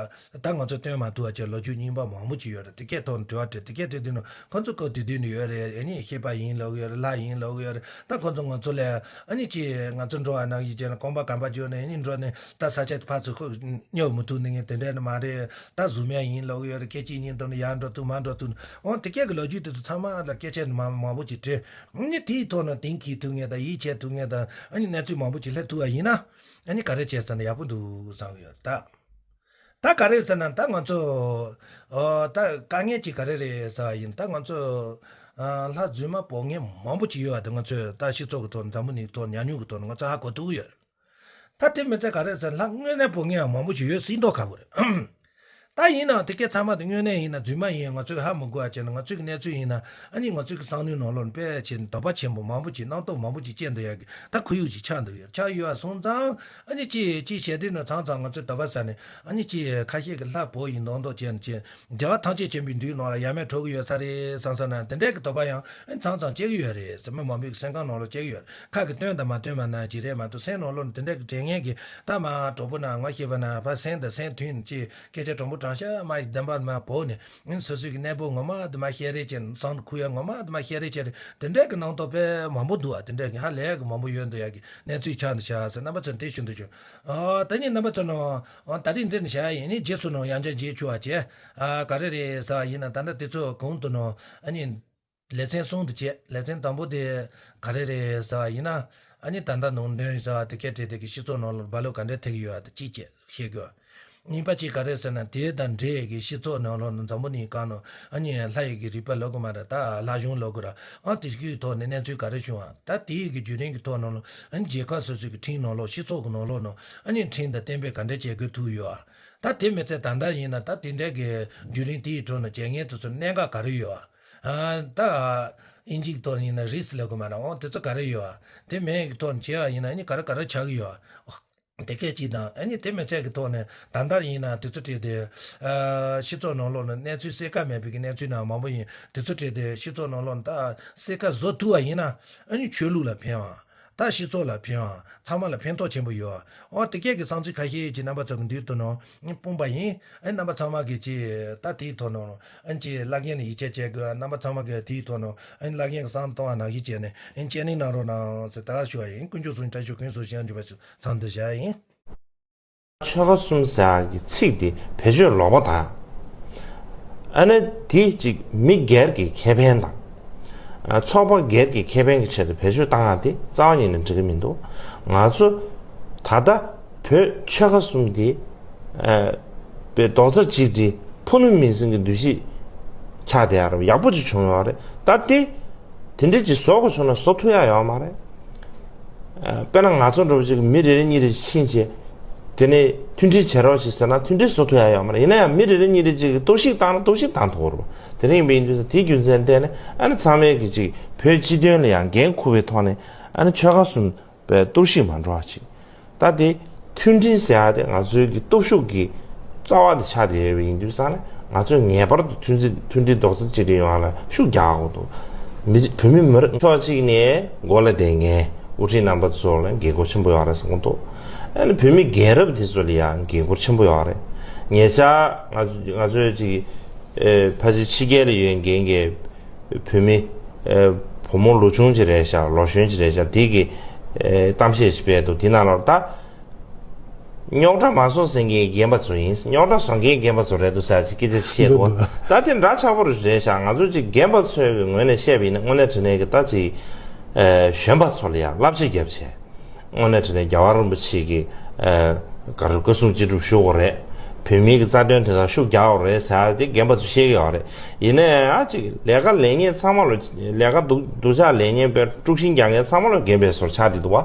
ད་ང་ཚོ་སྟོན་མ་ཐུབ་པ་བྱས་ལོ་རྒྱུས་རྙིང་པ་མང་པོ་ཅིག་ཡོད་རེད། དེ་གས་ཐོག་ནས་དྲི་བ་དྲིས། དེ་གས་དྲིས་དུས་ནི་ཁོ་ཚོ་སྐབས་དེ་དུས་ནས་ཡོད་རེད། ཨ་ནི་ཤེས་པ་ཡིན་ལབ་ཀྱི་ཡོད་རེད། ལྷ་ཡིན་ལབ་ཀྱི་ཡོད་རེད། ད་ཁོ་ཚོ་ང་ཚོ་ལ་ཨ་ནི་ཅི་ང་ཚོ་འགྲོ་བ་ནང་བཞིན་བྱས་ནས་གོམ་པ་གང་པ་བརྗོད་ནས་ཨ་ནི་འགྲོ་ནས་ད་ས་ཆ་ཕར་ཚུར་ཁོ་སྙོབ་མི་ཐུབ་ནི་ངས་དེ་འདྲ་ནི་མ་རེད། ད་གཟུགས་མེད་ཡིན་ལབ་ཀྱི་ཡོད་རེད། སྐད་ཅིག་ཉིན་དུ་ནི་ཡར་འགྲོ་ཐུབ་མར་འགྲོ་ཐུབ་ནི། འོ་དེ་སྐད་ཀྱི་ལོ་རྒྱུས་དེ་ཚོ་ཚང་མ་ལ་སྐད་ཆ་ནི་མང་མང་པོ་ཅིག་དྲིས། ཨ་ནི་དེའི་ཐོག་ནས་གཏན་འཁེལ་ཐུབ་མཁན་དང་ཡིད་ཆེས་ཐུབ་མཁན་དང་ཨ་ནི་གནས་ཚུལ་མང་པོ་ཅིག་སླེབས་ཐུབ་པ་ཡིན་ན་ཨ་ནི་ག་རེ་བྱས་ཙང་ན་ཡག་པོ་འདུག་བསམ་ཡོད་ད། ད་ག་རེ་ཟེར་ན་ད་ང་ཚོ་ཨོ་ད་དཀའ་ངལ་ཅིག་ག་རེ་རེད་ཟེར་བ་ཡིན་ད་ང་ཚོ་ཨ་ལྷ་རྫུན་མ་འབོད་མཁན་མང་པོ་ཅིག་ཡོད་པ་དེ་ང་ཚོས་ད་སྤྱི་ཚོགས་ཀྱི་ཐོག་འཛམ་བུ་གླིང་གི་ཐོག་ཉམས་མྱོང་གི་ཐོག་ནས་ང་ཚོ་ཧ་གོ་ཐུབ་ཀྱི་ཡོད་རེད། ད་དེ་མི་ཚད་ག་རེ་ཟེར་ལྷ་དངོས་གནས་འབོད་མཁན་ཡང་མང་པོ་ཞིག་ཡོད་སྲིད་མདོག་ཁ་པོ་རེད། ད་ཡིན་ནའང་དེ་སྐད་ཚང་མ་དེ་དངོས་གནས་ཡིན་ན་རྫུན་མ་ཡིན་ང་ཚོས་ཧ་མི་གོ་བ་བྱས་ན་ང་ཚོའི་གི་གནས་ཚུལ་ཡིན་ན་ཨ་ནི་ང་ཚོའི་གི་བསམ་བློའི་ནང་ལོགས་ནས་དཔེ་ཆེ་ནས་དོགས་པ་ཆེན་པོ་མང་པོ་ཅིག་རྣམ་རྟོག་མང་པོ་ཅིག་སྐྱེས་འདུག་ཡ་གི་ད་ཁོར་ཡུག་ཅིག་ཆགས་འདུག་ཡ། ཆགས་ཡོད་པ་སོང་ཙང་ཨ་ནི་ཅི་ཅི་བྱས་དུས་ན་ཚང་ཚང་ང་ཚོས་དོགས་པ་ཟ་ནས་ཨ་ནི་ཅི་ཁ་ཤས་ཀྱི་ལྷ་འབོད་ཡིན་མདོག་མདོག་བྱས་ནས་ཅི། རྒྱལ་བ་ཐམས་ཅད་མཁྱེན་པའི་མདུན་ནང་ལ་ཡ་མེད་འགྲོ་གི་ཡོད་ས་རེད་བསམ་བསམ་ན་དེ་འདྲས་ཀྱི་དོགས་པ་ཡང་ཨ་ནི་ཚང་ཚང་སྐྱེ་གི་ཡོད་རེད་ཟེར། མི་མང་པོའི་སེམས་ཁམས་ནང་ལ་སྐྱེ་གི་ཡོད་རེད། ཁ་གི་སྟོན་དང་མ་སྟོན་པ་ན་ཅི་རེད་མ་གཏོགས་སེམས་ནང་ལོགས་ནས་དེ་འདྲས་ཀྱི་དྲན་མཁན་གྱི་ད་མ་གྲོགས་པོ་ན་ང་ཤེས་པ་ན་ཕ་སེམས་དང་སེམས་མཐུན་ཅི་སྐད་ཆ་དྲང་པོ་དྲང་བཞག་མ་ཡི་བདེན་པ་མ་བོ་ནས་ཨ་ནི་སོ་སོའི་གི་གནས་པོ་ངོ་མ་དུ་མ་ཤེས་རེད་ཅེས་བསམ་ཁུ་ཡ་ངོ་མ་དུ་མ་ཤེས་རེད་ཅེས་དེ་འདྲས་ཀྱི་སྣང་དོགས་དཔེ་མང་པོ་འདུག་ཨ། དེ་འདྲས་ཀྱི་ཧ་ལས་ཀྱི་མང་པོ་ཡོད་འདུག་ཡ་གི་གནས་ཚུལ་ཆགས་འདུག་ཤག་ཟེར་རྣམ་པ་ཚོ་དེ་ཞུ་འདུག་ཞུ། ཨོ་ད་ནི་རྣམ་པ་ཚོ་ནང་ཨོ་ད་རིང་འདི་ནི་བྱ་ཡ་ཡིན་ནི་རྗེས་སུ་ནང་ཡང་བསྐྱར་མཇལ་ཆོག་པ་བྱས། ཨ་ག་རེ་རེད་ཟེར་བ་ཡིན་ན་ད་ལྟ་དེ་ཚོ་གོང་དུ་ནང་ཨ་ནི་ལེ་ཚན་གསུམ་དུ་བྱས། ལེ་ཚན་དང་པོ་དེ་ག་རེ་རེད་ཟེར་བ་ཡིན་ན་ཨ་ནི་ད་ལྟ་ནང་དོན་ཟེར་བ་དེ་སྐད་བྲིས་དེ་གི་སྤྱི་ཚོགས་ནང་ལ་རྦ་ལོ་ག་འདྲ་ཐེབས་ཀྱི་ཡོད་པ་དེ་གཅིག་བྱས་ཤེས་དགོས། གཉིས་པ་གཅིག་ག་རེ་ཟེར་ན་དེ་དང་འབྲེལ་གྱི་སྤྱི་ཚོགས་ནང་ལོགས་ནང་འཛམ་བུ་གླིང་སྒང་ནང་ཨ་ནི་ལྷ་ཡི་གི་རིག་པ་ལབ་དགོས་མ་རེད། ད་ལྷ་གཞུང་ལབ་དགོས་ར། ཨ་དེ་གི་ཐོག་ནས་གནས་ཚུལ་ག་རེ་བྱུང་བ་ད་དེ་ཡི་གི་བརྒྱུད་རིམ་གྱི་ཐོག་ནང་ལོགས་ཨ་ནི་རྒྱལ་ཁབ་སོ་སོའི་གི་ཁྲིམས་ནང་ལོགས་སྤྱི་ཚོགས་ཀྱི་ནང་ལོགས་ནང་ཨ་ནི་ཁྲིམས་དང་གཏན་འབེབས་ག་འདྲ་བྱེད་དགོས་ཐུག་ཡོད་ཨ། ད་དེ་མི་ཚད་ད་ལྟ་ཡིན་ན་ད་དེ་འདྲ་གི་བརྒྱུད་རིམ་དེ་ཡི་ཁྲོད་ནས་བྱེད་མཁན་དེ་ཚོ་གནད་འགག་ག་རེ་ཡོད་ཨ། ད་ཨིན་ཇིའི་ཐོག་ཡིན་ན་རིས་ལབ་དགོས་མ་རེད། འོ་དེ་ཚོ་ག་རེ་ཡོད་ཨ། དེ་མིན་གྱི་ཐོག་ནས་བྱེད་པ་ཡིན་ན་ཨ་ནི་ག་རེ་ག་རེ་ཆགས་ཀྱི་ཡོད་ཨ། དེ་སྐད་ཅིག་དང་ཨ་ནི་དེ་མི་ཚད་ཀྱི་ཐོག་ནས་ད་ལྟ་ཡིན་ན་དུས་ཚོད་བྲིས་ཏེ་ཨ་སྤྱི་ཚོགས་ནང་ལོགས་ནས་གནས་ཚུལ་གསལ་ཁ་མེད་པའི་གི་གནས་ཚུལ་ནང་མང་པོ་ཡིན། དུས་ཚོད་བྲིས་ཏེ་སྤྱི་ཚོགས་ནང་ལོགས་ནས་ད་གསལ་ཁ་བཟོ་ཐུབ་པ་ཡིན་ན་ཨ་ནི་ཆོས་ལུགས་ལ་ཕན་པ་ད་སྤྱི་ཚོགས་ལ་ཕན་པ་ཚང་མ་ལ་ཕན་ཐོགས་ཆེན་པོ་ཡོད་ཨ། དེ་སྐད་ཀྱི་བསམ་ཚུལ་ཁ་ཤས་ཀྱི་རྣམ་པ་ཚོ་གི་མདུན་དུ་ནང་སྤུངས་པ་ཡིན། ཨ་ནི་རྣམ་པ་ཚང་མ་གི་ཅི་ད་དེའི་ཐོག་ནང་ཨ་ནི་ཅི་བླ་རྒན་ལ་ཡིད་ཆེས་བྱེད་དགོས། རྣམ་པ་ཚང་མ་གི་དེའི་ཐོག་ནང་ཨ་ནི་བླ་རྒན་གི་བསམ་གཏོང་བ་ནང་བཞིན་བྱས་ནས་ཨ་ནི་དཔྱད་གླེང་གནང་རོགས་གནང་ཟེར་ད་ག་ཞུ་བ་ཡིན། དཀོན་མཆོག་གསུམ་བཀྲ་ཤིས་ཀུན་སྩལ་ཞིང་འཇུག་པ་ཚང་དུ་བཞག་ཡིན། ཆོལ་ཁ་གསུམ་ཟེར་ཡག་གི་ཚིག་དེ་བེད་སྤྱོད་ལོག་པ་དང་། ཨ་ནི་དེ་གཅིག་མི་སྒེར་གྱི་ཁེ་ཕན་དང་། ཨ་ཚོགས་པ་སྒེར་གྱི་ཁེ་ཕན་གྱི་ཆེད་དུ་བེད་སྤྱོད་བཏང་ཡག་དེ་རྩ་བ་ཉིད་ནས་འགྲིག་གི་མི་འདུག་ང་ཚོ་ད་ལྟ་བོད་ཆོལ་ཁ་གསུམ་དེ་ཨ་པའི་རྡོག་རྩ་གཅིག་སྒྲིལ་ཕུ་ནུ་མིང་སྲིང་གི་འདུ་ཤེས་ཆགས་བསྡད་ཡག་རེད། ཡག་པོ་ཅིག་བྱུང་ཡོད་རེད། ད་དེ་དེ་འདྲ་ཅིག་བཟོ་དགོས་བྱུང་ན་བཟོ་ཐུབ་ཡག་ཡོད་མ་རེད། ཨ་དཔེར་ན་ང་ཚོ་འདྲ་པོ་ཅིག་མི་རེ་རེ་གཉིས་རེ་ཕྱིན་བྱས། དེ་ནས་མཐུན་སྒྲིལ་བྱེད་རོགས་ཞེས་ཟེར་ན་མཐུན་སྒྲིལ་བཟོ་ཐུབ་ཡག་ཡོད་མ་རེད། ཡིན་ན་ཡང་མི་རེ་རེ་གཉིས་རེ་གཅིག་གིས་གཏོར་བཤིག་བཏང་ན་གཏོར་བཤིག་བཏང་ཐུབ་ཀྱི་རེད་པ། དེ་འདྲ་ཡིན་པ་ཡིན་དུས་ཙང་དེའི་རྒྱུ་མཚན་བརྟེན་ནས་ཨ་ནི་ཚང་མས་གི་ཅིག་བོད་སྤྱི་དོན་ལ་ཡང་འགན་འཁུར་བའི་ཐོག་ནས་ཨ་ནི་ཆོལ་ཁ་གསུམ་པའི་གཏོར་བཤིག་མ་འགྲོ་བ་ཅིག་ད་དེ་མཐུན་སྒྲིལ་ཟེར་ཡག་དེ་ང་ཚོའི་གི་སྟོབས་ཤུགས་ཀྱི་རྩ་བ་དེ་ཆགས་བསྡད་ཡོད་པ་ཡིན་དུས་ཙང་ནས་ང་ཚོས་ངེས་པར་དུ་མཐུན་སྒྲིལ་མཐུན་སྒྲིལ་རྡོག་རྩ་གཅིག་སྒྲིལ་ཡོང་བ་ལ་ཤུགས་རྒྱག་དགོས་འདུག་མི་བོད་མི་མི་རིགས་ཕྱོགས་གཅིག་ནས་མགོ་ལ་བསྡད་མཁན། དབུ་ཁྲིད་རྣམ་པ་ཚོ་ལ་འགན་འཁུར་ཆེན་པོ་ཡོད་རེད་བསམ་གྱི་འདུག་ཨ་ནི་བོད་མི་རྒན་རབས་དེ་ཚོ་ལ་ཡང་འགན་འཁུར་ཆེན་པོ་ཡོད་རེད། ཉེ་ཆར་ང་ང་ཚོའི་ཅིག་ཨེ་ཕལ་ཆེར་ཕྱི་རྒྱལ་ལ་ཡོད་མཁན་གྱི་བོད་མི་ཨེ་བུ་མོ་ལོ་ཆུང་ཅིག་རེད་ཤག་ལོ་གཞོན་ཅིག་རེད་ཤག་དེ་གི་ཨེ་གཏམ་བཤད་ཞིག་སྤེལ་འདུག་དེ་ནང་ལོགས་ད། རྙོག་དྲ་མ་བཟོ་ཟེར་མཁན་རྒན་པ་ཚོ་ཡིན། རྙོག་དྲ་བཟོ་མཁན་རྒན་པ་ཚོ་རེད་འདུག་ཟེར་ཅིག་སྐད་ཆ་ཞིག་བཤད་འདུག་འདུག་ད་དེ་འདྲ་ཆགས་པོ་རེད་ཤག་ང་ཚོ་ཅིག་རྒན་པ་ཚོའི་ངོས་ནས་བཤད་པ་ཡིན་ན་དངོས་གནས་དྲང་གནས་ཀྱི་ད་ཅིག་ཨེ་གཞོན་པ་ཚོ་ལ་ཡང་བསླབ་བྱ་བརྒྱབ་བྱས། དངོས་གནས་དྲང་གནས་རྒྱལ་བ་རིན་པོ་ཆེ་གི་ཨེ་ག་རེ་བཀའ་གསུང་ཅི་སྒྲུབ་ཞུ་དགོས་རེད། བོད་མིའི་གི་རྩ་དོན་དེ་དག་ཤུགས་རྒྱག་དགོས་རེད་ཟེར་དེ་རྒན་པ་ཚོ་བཤད་ཀྱི་ཡོད་རེད། ཡིན་ནའི་ཨ་ཅིག་ལས་ཀ་ལས་མཁན་ཚང་མ་ལ་ལས་ཀ་སྡུག་སྡུག་ཅག་ལས་མཁན་པའི་དཀྲུག་ཤིང་རྒྱག་མཁན་ཚང་མ་ལ་རྒན་པའི་བཟོ་ཆགས་བསྡད་འདུག་བ།